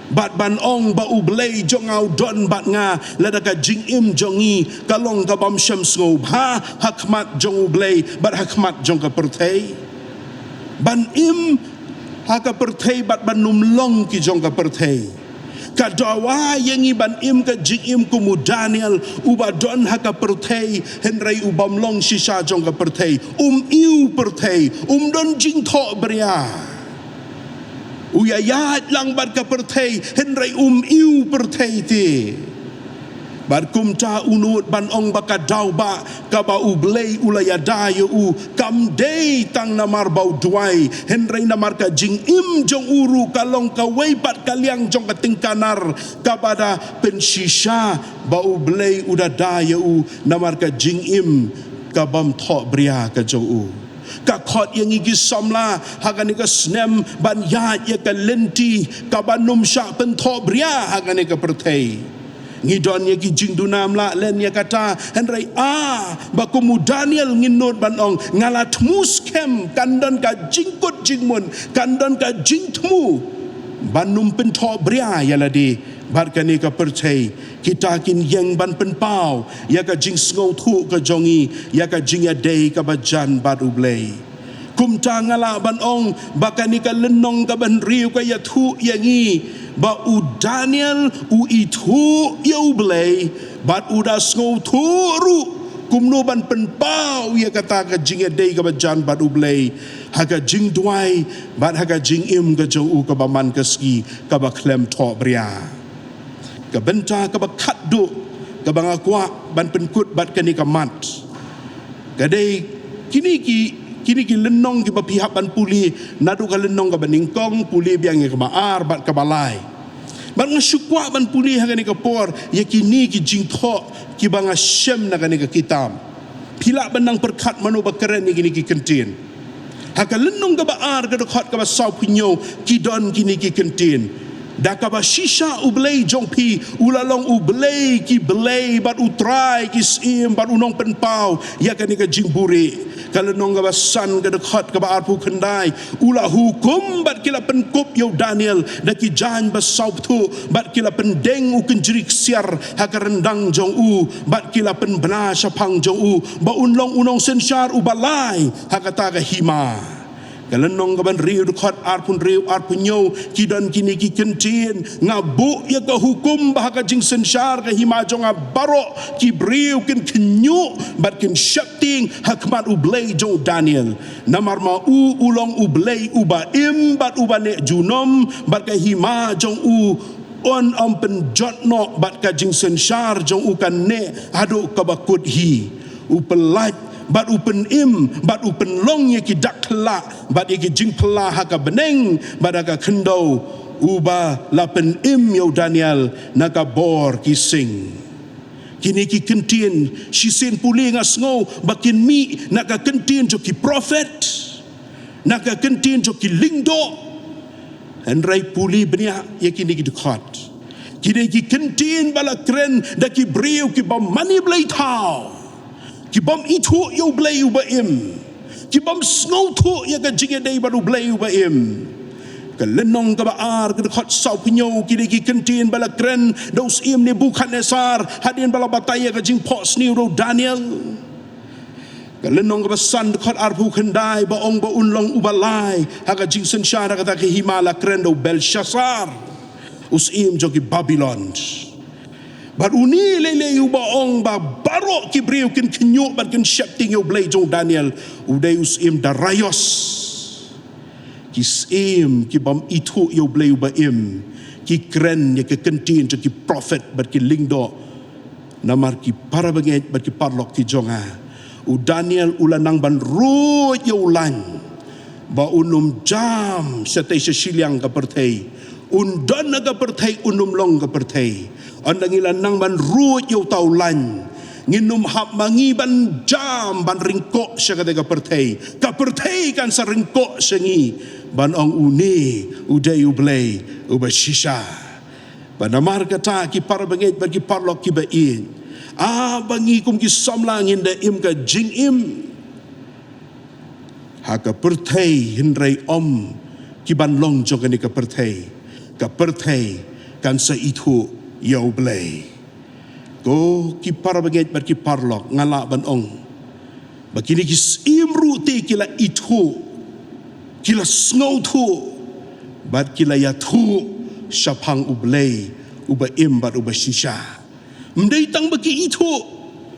bad ban ong ba U Blei jong nga u don bad nga, lada ka jingim jong ngi ka long kabym shym sngewbha ha khmat jong U Blei bad ha khmat jong ka pyrthei? Ban im ha ka pyrthei bad ban ym long ki jong ka pyrthei. Ka dawa ïa ngi ban im ka jingim kum u Daniel, uba don ha ka pyrthei hynrei u bym long shisha jong ka pyrthei, um ïoh pyrthei, um don jingthoh bria. U ïaïaid lang bad ka pyrthei, hynrei um ïoh pyrthei te. Bad kumta u nud ban ong ba ka daw ba kaba U Blei u la ïada ïa u kam dei tang namar ba u duwai, hynrei namar ka jingim jong u ruh ka long kawei pat ka liang jong ka tyngka nar kaba da pynshisha ba U Blei u da da ïa u namar ka jingim ka bym thohbria ka jong u. Ka khot ïa ngi ki samla ha kane ka snem ban ïaid ïa ka lynti kaba nym shah pynthohbria ha kane ka pyrthei. Ngi don ïa ki jingduna ym lah len ïa kata, hynrei a ba kum u Daniel ngin nud ban ong, nga la thmu skhem, kan don ka jingkut jingmut, kan don ka jingthmu ban nym pynthohbria ïa lade bad kane ka pyrthei. Kita kin ïeng ban pynpaw ïa ka jingsngewthuh ka jong ngi ïa ka jingïadei kaba jan bad U Blei. Kumta nga lah ban ong ba kane ka lynnong kaba hynriew ka ïathuh ïa ngi ba u Daniel u ithuh ïa U Blei bad u da sngewthuh ruh kumno ban pynpaw ïa kata ka jingïadei kaba jan bad U Blei ha ka jingduwai bad ha ka jingim ka jong u kaba man ka sngi kaba khlem thohbria. Ka bynta kaba khatduh kaba nga kwah ban pynkut bad kane ka mat ka dei kine ki, kine ki lynnong kiba phi hap ban pule, naduh ka lynnong kaba nyngkong, pule biang ïa kaba ar bad kaba lai. Bad nga shu kwah ban pule ha kane ka por ïa kine ki jingthoh kiba nga shem na kane ka kitab. Phi lah ban nang pyrkhat mano ba kren ïa kine ki kyntien. Ha ka lynnong kaba ar ka dkhot kaba sawphew hynñiew ki don kine ki kyntien. Da kaba shisha U Blei jong phi u la long U Blei ki blei bad U Trai ki syiem bad U Nongpynpaw ïa kane ka jingbuhrieh. Ka lynnong kaba san ka dkhot kaba arphew khyndai, u la hukum bad ki la pynkup ïa u Daniel da ki jaiñ ba sawphew bad ki la pyndeng u kynjri ksiar ha ka ryndang jong u bad ki la pynbna shaphang jong u ba un long u nongsynshar uba lai ha kata ka hima. Ka lynnong kaba hynriew dkhot arphew hynriew arphew hynñiew ki don kine ki kyntien, nga buh ïa ka hukum ba ha ka jingsynshar ka hima jong nga baroh ki briew kin khynñiuh bad kin sheptieng ha khmat U Blei jong u Daniel. Namar ma u u long U Blei uba im bad uba neh junom bad ka hima jong u un ym pynjot noh bad ka jingsynshar jong u kan neh haduh kaba kut hi. U pyllait bad u pynim bad u pynlong ïa ki dak khlak bad ïa ki jingphylla ha ka bneng bad ha ka khyndew, uba la pynim ïa u Daniel na ka bor ki sing. Kine ki kyntien shisien pule nga sngew ba kin mih na ka kyntien jong ki prophet, na ka kyntien jong ki lyngdoh. Hynrei pule bniah ïa kine ki dkhot. Kine ki kyntien ba la kren da ki briew ki bym mane blei thaw, ki bym ithuh ïa u Blei uba im, ki bym sngewthuh ïa ka jingïadei bad u Blei uba im. Ka lynnong kaba ar ka dkhot sawphew hynñiew, kine ki kyntien ba la kren da u syiem Nebukhadnessar hadien ba la batai ïa ka jingphohsniew da u Daniel. Ka lynnong kaba san dkhot arphew khyndai ba ong ba un long uba lai ha ka jingsynshar ha kata ka hima, la kren da u Belshassar, u syiem jong ki Babilon. Bad une lei lei uba ong ba baroh ki briew kin khynñiuh bad kin sheptieng ïa u Blei jong u Daniel, u dei u syiem Darius. Ki syiem ki bym ithuh ïa u Blei uba im ki kren ïa ki kyntien jong ki prophet bad ki lyngdoh. Namar ki para bangeit bad ki paralok ki jong nga, u Daniel u la nang ban ruid ïa u lain ba un ym jam shatei sha shiliang ka pyrthei. Un don ha ka pyrthei, un ym long ka pyrthei. Ynda ngi la nang ban ruid ïa uta u lain, ngin ym hap ma ngi ban jam ban ryngkoh sha katei ka pyrthei. Ka pyrthei kan sa ryngkoh sha ngi ban ong une u dei u Blei uba shisha. Bad namar kata ki para bangeit bad ki paralok kiba ïeit, a ba ngi kum ki samla ngin da im ka jingim ha ka pyrthei, hynrei ym ki ban long jong kane ka pyrthei. Ka pyrthei kan sa ithuh ïa u Blei. Ko ki para bangeit bad ki paralok, nga lah ban ong ba kine ki syiem ruh te ki la ithuh, ki la sngewthuh bad ki la ïathuh shaphang u Blei uba im bad uba shisha. Ym dei tang ba ki ithuh,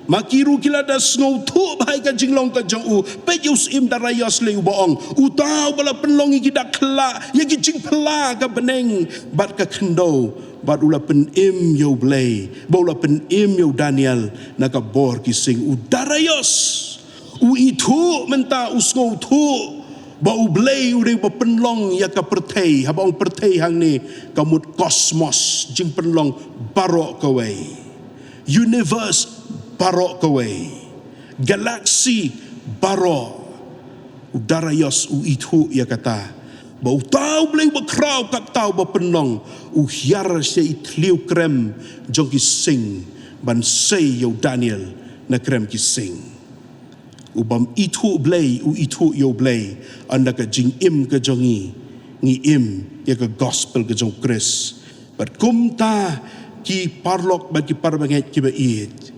Ma ki ruh ki la da sngewthuh bha ïa ka jinglong ka jong u. Peit ïa u syiem Darius lei uba ong, uta uba la pynlong ïa ki dak khyllah, ïa ki jingphylla ka bneng bad ka khyndew, bad u la pynim ïa u Blei, bad u la pynim ïa u Daniel na ka bor ki sing. U Darius u ithuh mynta, u sngewthuh ba u Blei u dei uba pynlong ïa ka pyrthei. Haba ong pyrthei hangne ka mut kosmos, jingpynlong baroh kawei, universe baroh kawei, galaxy baroh. U Darius u ithuh ïa kata, ba uta u Blei uba khraw, kata uba pynlong, u hiar sha i thliew krem jong ki sing ban sei ïa u Daniel na krem ki sing. Ubym ithuh Blei u ithuh ïa u Blei. Ynda ka jingim ka jong ngi, ngi im ïa ka gospel ka jong u Khrist. Bad kumta, ki paralok bad ki parabangeit kiba ïeit,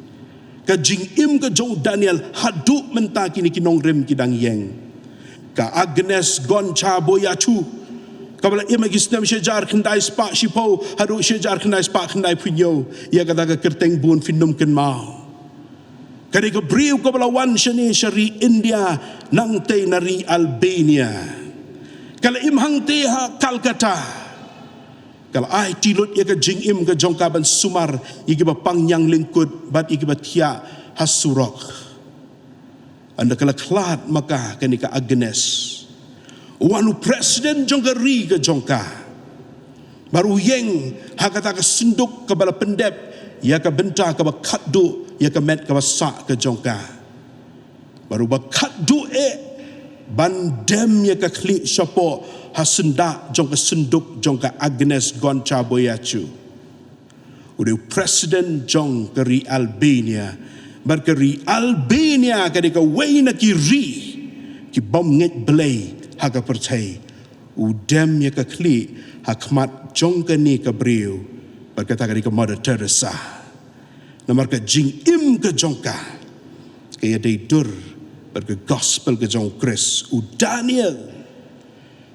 ka jingim ka jong u Daniel haduh mynta, kine ki nongrim ki dang ïeng. Ka Agnes Goncha Boyachiu, kaba la im ha ki snem shi hajar khyndai spah shiphew haduh shi hajar khyndai spah khyndaiphew hynñiew, ïa kata ka kyrteng bun phin ym kynmaw. Ka dei ka briew kaba la wan shane sha ri India, nangtei na ri Albania. Ka la im hangtei ha Calcutta. Ka la aiti lut ïa ka jingim ka jong ka ban sumar ïa kiba pang ñiang lyngkut bad ïa kiba thiah ha surok. Ynda ka la khlad ma ka, kane ka Agnes, u wan u president jong ka ri ka jong ka, bad u ïeng ha kata ka synduk kaba la pyndep ïa ka bynta kaba khatduh ïa ka met kaba sah ka jong ka. Bad uba khatduh eh ban dem ïa ka khlieh shapoh ha syndah jong ka synduk jong ka Agnes Goncha Boyachiu, u dei u president jong ka ri Albania. Bad ka ri Albania ka dei kawei na ki ri kibym ngeit Blei ha ka pyrthei. U dem ïa ka khlieh ha khmat jong kane ka briew, bad kata ka dei ka Mother Teresa. Namar ka jingim ka jong ka, ka ïadei dur bad ka gospel ka jong u Khrist. U Daniel,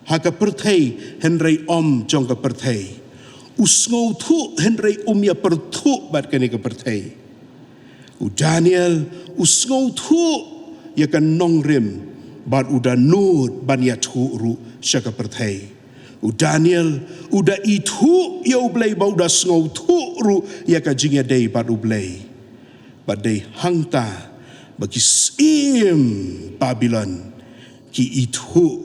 ha ka pyrthei hynrei ym jong ka pyrthei. U sngewthuh hynrei um ïa pyrthuh bad kane ka pyrthei. U Daniel u sngewthuh ïa ka nongrim, bad u da nud ban ïathuh ruh sha ka pyrthei. U Daniel u da ithuh ïa u Blei, bad u da sngewthuh ruh ïa ka jingïadei bad u Blei. Bad dei hangta ba ki syiem Babilon ki ithuh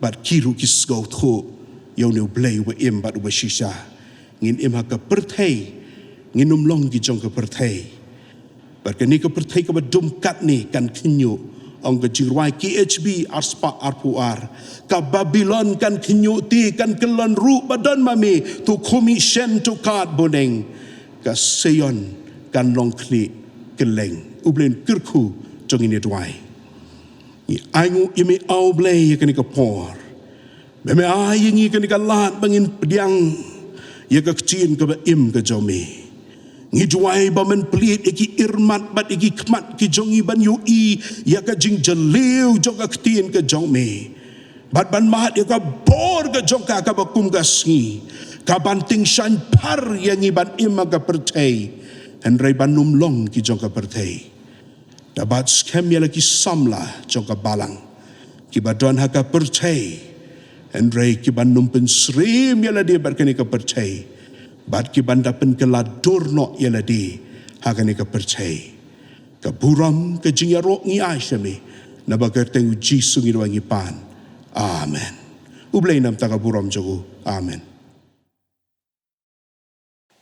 bad ki ruh ki sngewthuh ïa une u Blei uba im bad uba shisha. Ngin im ha ka pyrthei, ngin ym long ki jong ka pyrthei. Bad kane ka pyrthei kaba dum katne kan khynñiuh. Ong ka jingrwai K H B arspah arphew ar, ka Babilon kan khynñiuh te, kan kyllon ruh ba don ma me. To khmih shen to kad bneng, ka Sion kan long khlieh kylleng. U Blei un kyrkhu jong ngi, ngin ïa duwai. Ngi ainguh ïa me, A Blei, ïa kane ka por ba me ai ïa ngi kane ka lad ba ngin pdiang ïa ka ktien kaba im ka jong me. Ngi duwai ba men plie ïa ki irmat bad ïa ki khmat ki jong ngi ban ïohi ïa ka jingjylliew jong ka ktien ka jong me, bad ban mad ïa ka bor ka jong ka kaba kum ka sngi, ka ban tyngshaiñ phar ïa ngi ban im ha ka pyrthei, hynrei ban ym long ki jong ka pyrthei. Da bat skhem ïa la ki samla jong ka balang kiba don ha ka pyrthei, hynrei kiban ym pynsyriem ïa lade bad kane ka pyrthei, bad kiban da pynkylla dur noh ïa lade ha kane ka pyrthei. Ka burom, ka jingïaroh ngi ai sha me, naba kyrteng u Jisu ngi duwai ngi pan. Amen. U Blei un ai ïa ka burom jong u. Amen.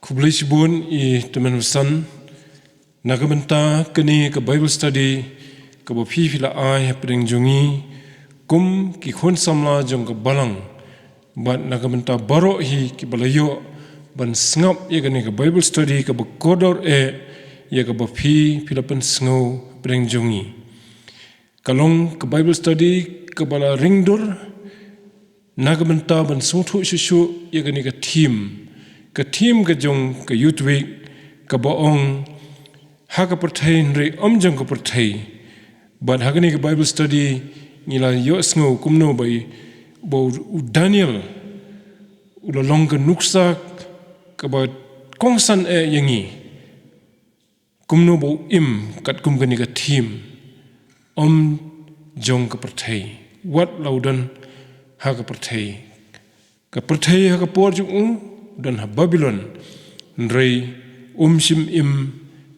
Khublei shibun i tymmen basan na ka bynta kane ka Bible study kaba phi phi la ai hapdeng jong ngi kum ki khun samla jong ka balang, bad na ka bynta baroh hi kiba la ïoh ban sngap ïa kane ka Bible study kaba kordor eh ïa kaba phi phi la pynsngew hapdeng jong ngi. Ka long ka Bible study kaba la ring dur na ka bynta ban sngewthuh shuh shuh ïa kane ka theme, ka theme ka jong ka Youth Week, kaba ong ha ka pyrthei hynrei ym jong ka pyrthei. Bad ha kane ka Bible study ngi la ïohsngew kumno ba i, ba u Daniel u la long ka nuksa kaba kongsan eh ïa ngi. Kumno ba u im katkum kane ka theme, ym jong ka pyrthei, wat la u don ha ka pyrthei. Ka pyrthei ha ka por jong u u don ha Babilon, hynrei um shym im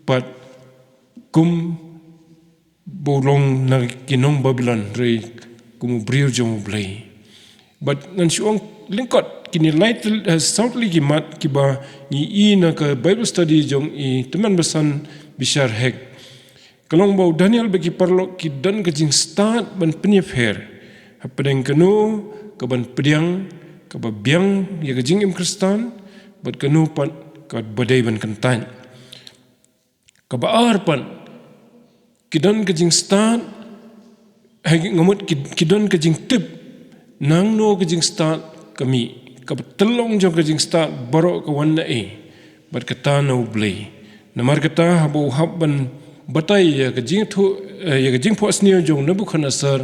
pat kum ba u long na ki nong Babilon, hynrei kum u briew jong U Blei. Bad ngan shu ong lyngkot kine lai tylli, eh, saw tylli ki mat kiba ngi i na ka Bible study jong i tymmen basan bishar hek. Ka long ba u Daniel bad ki paralok ki don ka jingstad ban pynïapher hapdeng kano ka ban pdiang kaba biang ïa ka jingim Khristan, bad kano pat kaba dei ban kyntait. Kaba ar pat, ki don ka jingstad, ha ki, nga mut ki, ki don ka jingtip nangno ka jingstad ka mih, kaba tyllong jong ka jingstad baroh ka wan na ei, bad kata na U Blei. Namar kata, haba u hap ban batai ïa ka jingthoh, eh, ïa ka jingphohsniew jong u Nebukhadnessar,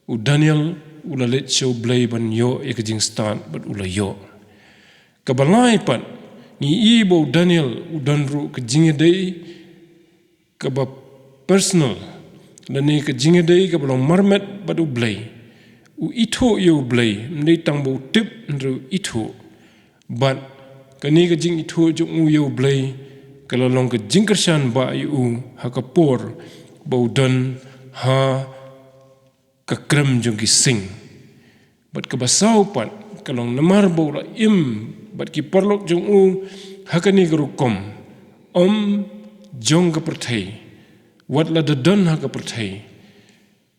u Daniel u la leit sha U Blei ban ïoh ïa ka jingstad bad u la ïoh. Kaba lai pat, ngi i ba u Daniel u don ruh ka jingïadei kaba personal, lane ka jingïadei kaba long marmet bad U Blei. U ithuh ïa U Blei, ym dei tang ba u tip, hynrei u ithuh. Bad kane ka jingithuh jong u ïa U Blei ka la long ka jingkyrshan ba ïa u ha ka por ba u don ha ka krem jong ki sing. Bad kaba saw pat, ka long namar ba u la im bad ki paralok jong u ha kane ka rukom, ym jong ka pyrthei, wat la da don ha ka pyrthei.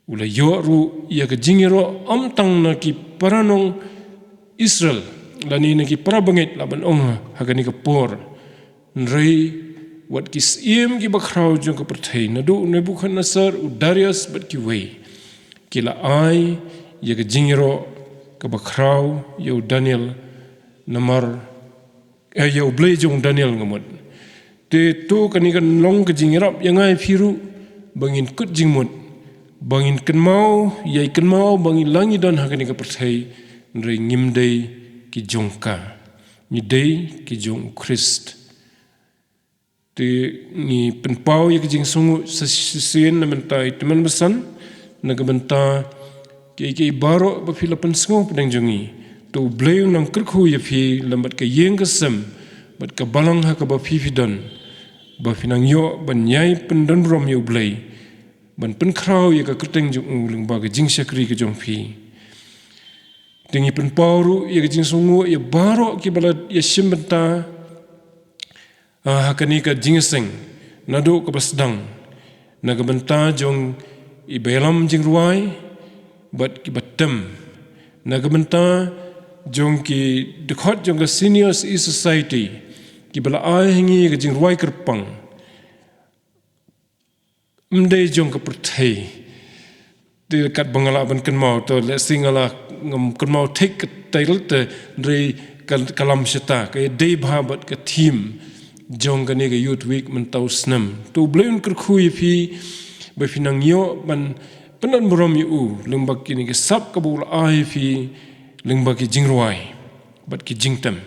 U la ïoh ruh ïa ka jingïaroh ym tang na ki para nong Israel, lane na ki para bangeit lah ban ong ha kane ka por. Hynrei wat ki syiem kiba khraw jong ka pyrthei, naduh u Nebukhadnessar, u Darius bad kiwei, ki la ai ïa ka jingïaroh kaba khraw ïa u Daniel, namar, eh, ïa U Blei jong u Daniel, nga mut. Te to kane kan long ka jingïarap ïa nga ïa phi ruh, ba ngin kut jingmut, ba ngin kynmaw, ïai kynmaw ba ngi la ngi don ha kane ka pyrthei, hynrei ngim dei ki jong ka. Ngi dei ki jong u Khrist. Te ngi pynpaw ïa ka jingsngewnguh sa shisien na bynta i tymmen basan, na ka bynta kiei kiei baroh ba phi la pynsngew pdeng jong ngi. To U Blei un nang kyrkhu ïa phi lem bad ka ïing ka sem bad ka balang ha kaba phi phi don, ba phi nang ïoh ban ïai pyndonburom ïa U Blei, ban pynkhraw ïa ka kyrteng jong u lyngba ka jingshakri ka jong phi. Te ngi pynpaw ruh ïa ka jingsngewnguh ïa baroh kiba la ïashim bynta, ah, ha kane ka jingïaseng, naduh kaba sdang, na ka bynta jong i ba ïalam jingrwai bad kiba tem, na ka bynta jong ki dkhot jong ka Senior Citizen Society, kiba la ai ha ngi ka jingrwai kyrpang. Ym dei jong ka pyrthei. Te katba nga lah ban kynmaw, to lehse nga lah, ngam kynmaw thik ka title te, hynrei ka, ka lam shata, ka dei bha bad ka theme jong kane ka Youth Week mynta u snem. To U Blei un kyrkhu ïa phi, ba phi nang ïoh ban pyndonburom ïa u lyngba kine ki sap kaba u la ai ïa phi, lyngba ki jingrwai bad ki jingtem.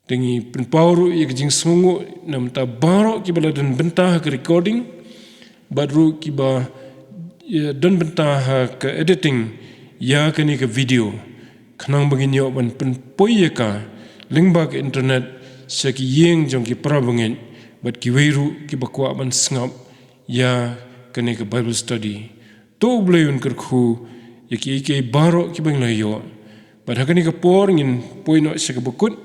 Te ngi pynpaw ruh ïa ka jingsngewnguh na bynta baroh kiba la don bynta ha ka recording, bad ruh kiba, ïa, don bynta ha ka editing ïa kane ka video, khnang ba ngin ïoh ban pynpoi ïa ka lyngba ka internet sha ki ïing jong ki para bangeit bad kiwei ruh kiba kwah ban sngap ïa kane ka Bible study. To U Blei un kyrkhu ïa kiei kiei baroh kiba ngi la ïoh. Bad ha kane ka por ngin poi noh sha kaba kut,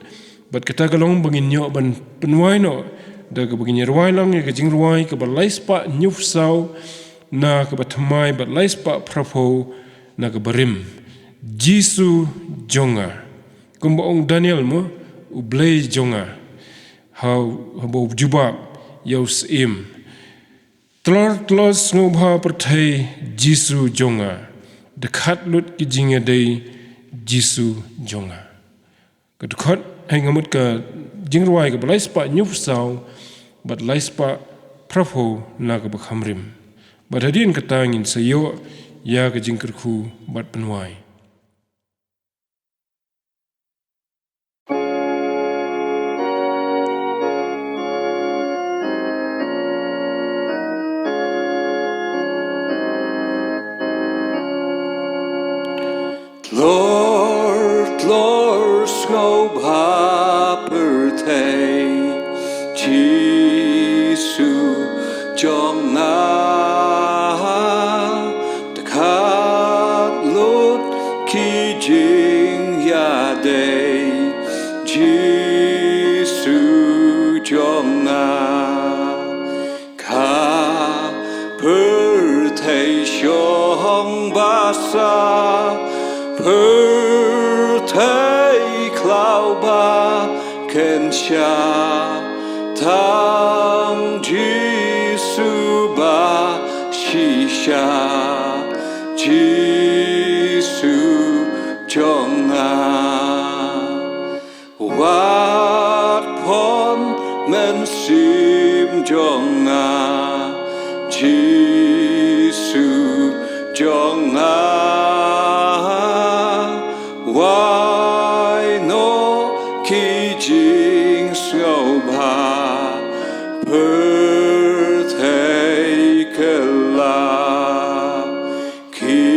bad kata ka long ba ngin ïoh ban pynwai noh da kaba ngin ïarwai lang ïa ka jingrwai kaba lai spah hynñiew phew saw, na kaba thymmai bad lai spah phra phew na kaba rim. Jisu jong nga. Kumba ong Daniel mo, U Blei jong nga. Ha, haba u jubab ïa u syiem. Tlot tlot sngewbha pyrthei, Jisu jong nga. Dkhot lut ki jingïadei, Jisu jong nga. Ka dkhot, hynrei nga mut ka jingrwai kaba lai spah hynñiew phew saw bad lai spah phra phew na kaba kham rim. Bad hadien kata ngin sa ïoh ïa ka jingkyrkhu bad pynwai. Jisu jong nga, te khat lut ki jingïadei. Jisu jong nga, ka pyrthei shong ba sah, pyrthei khlaw ba kynshah, tang Jisu ba shisha. Jisu jong nga, wat pom mynsiem jong nga. Jisu jong nga, wai noh ki jingsngewbha, pyrthei kylla. Ki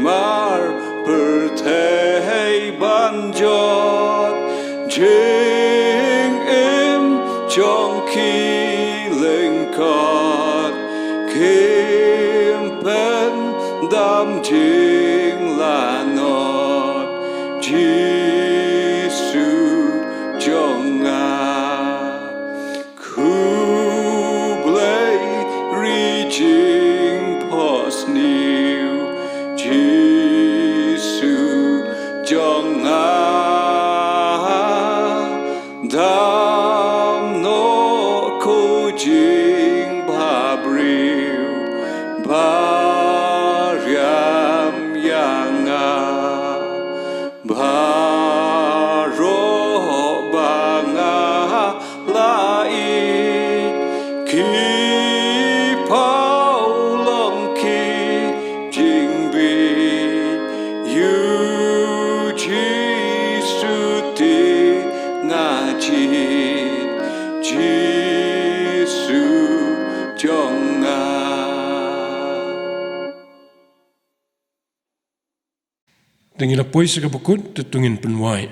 mar pyrthei ban jot, jingim jong ki lyngkot, kim pyndam jinglanot. Jisu jong nga, khublei ri jingphohsniew. Jisu jong nga, dam noh ko jingbhabriew, ba riam ïa nga. Baroh ba nga la ïeit, ki paw long ki jingbieit, ïa u Jisu te nga jied. Jisu jong nga. Te ngi la poi sha kaba kut, te to ngin pynwai.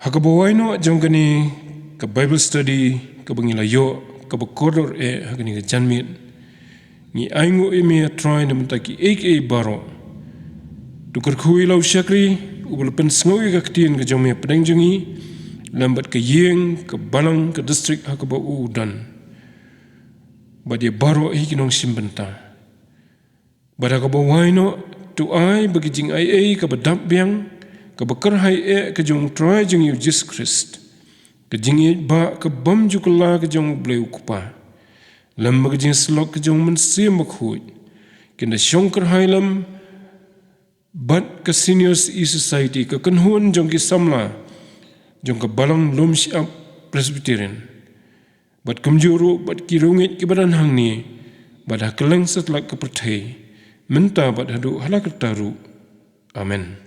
Ha kaba wai noh jong kane ka Bible study kaba ngi la ïoh, kaba kordor eh ha kane ka janmiet, ngi ainguh ïa me, A Trai, na bynta kiei kiei baroh. To kyrkhu ïa la u shakri uba la pynsngew ïa ka ktien ka jong me hapdeng jong ngi, lem bad ka ïing, ka balang, ka district ha kaba u don. Bad ïa baroh hi ki nongshim bynta. Bad ha kaba wai noh, to ai ba ka jingaiei kaba dap biang, kaba kyrhai eh ka jong U Trai jong ngi U Jisu Khrist, ka jingïeit ba ka bym ju kylla ka jong U Blei U Kpa, lem bad ka jingsyllok ka jong U Mynsiem Bakhuid, kin da shong kyrhai lem bad ka Senior Citizen Society, ka kynhun jong ki samla jong ka Balang Lum Shyiap Presbyterian, bad kumjuh ruh bad ki riewngeit kiba don hangne, bad ha kylleng satlak ka pyrthei, mynta bad haduh hala karta ruh. Amen.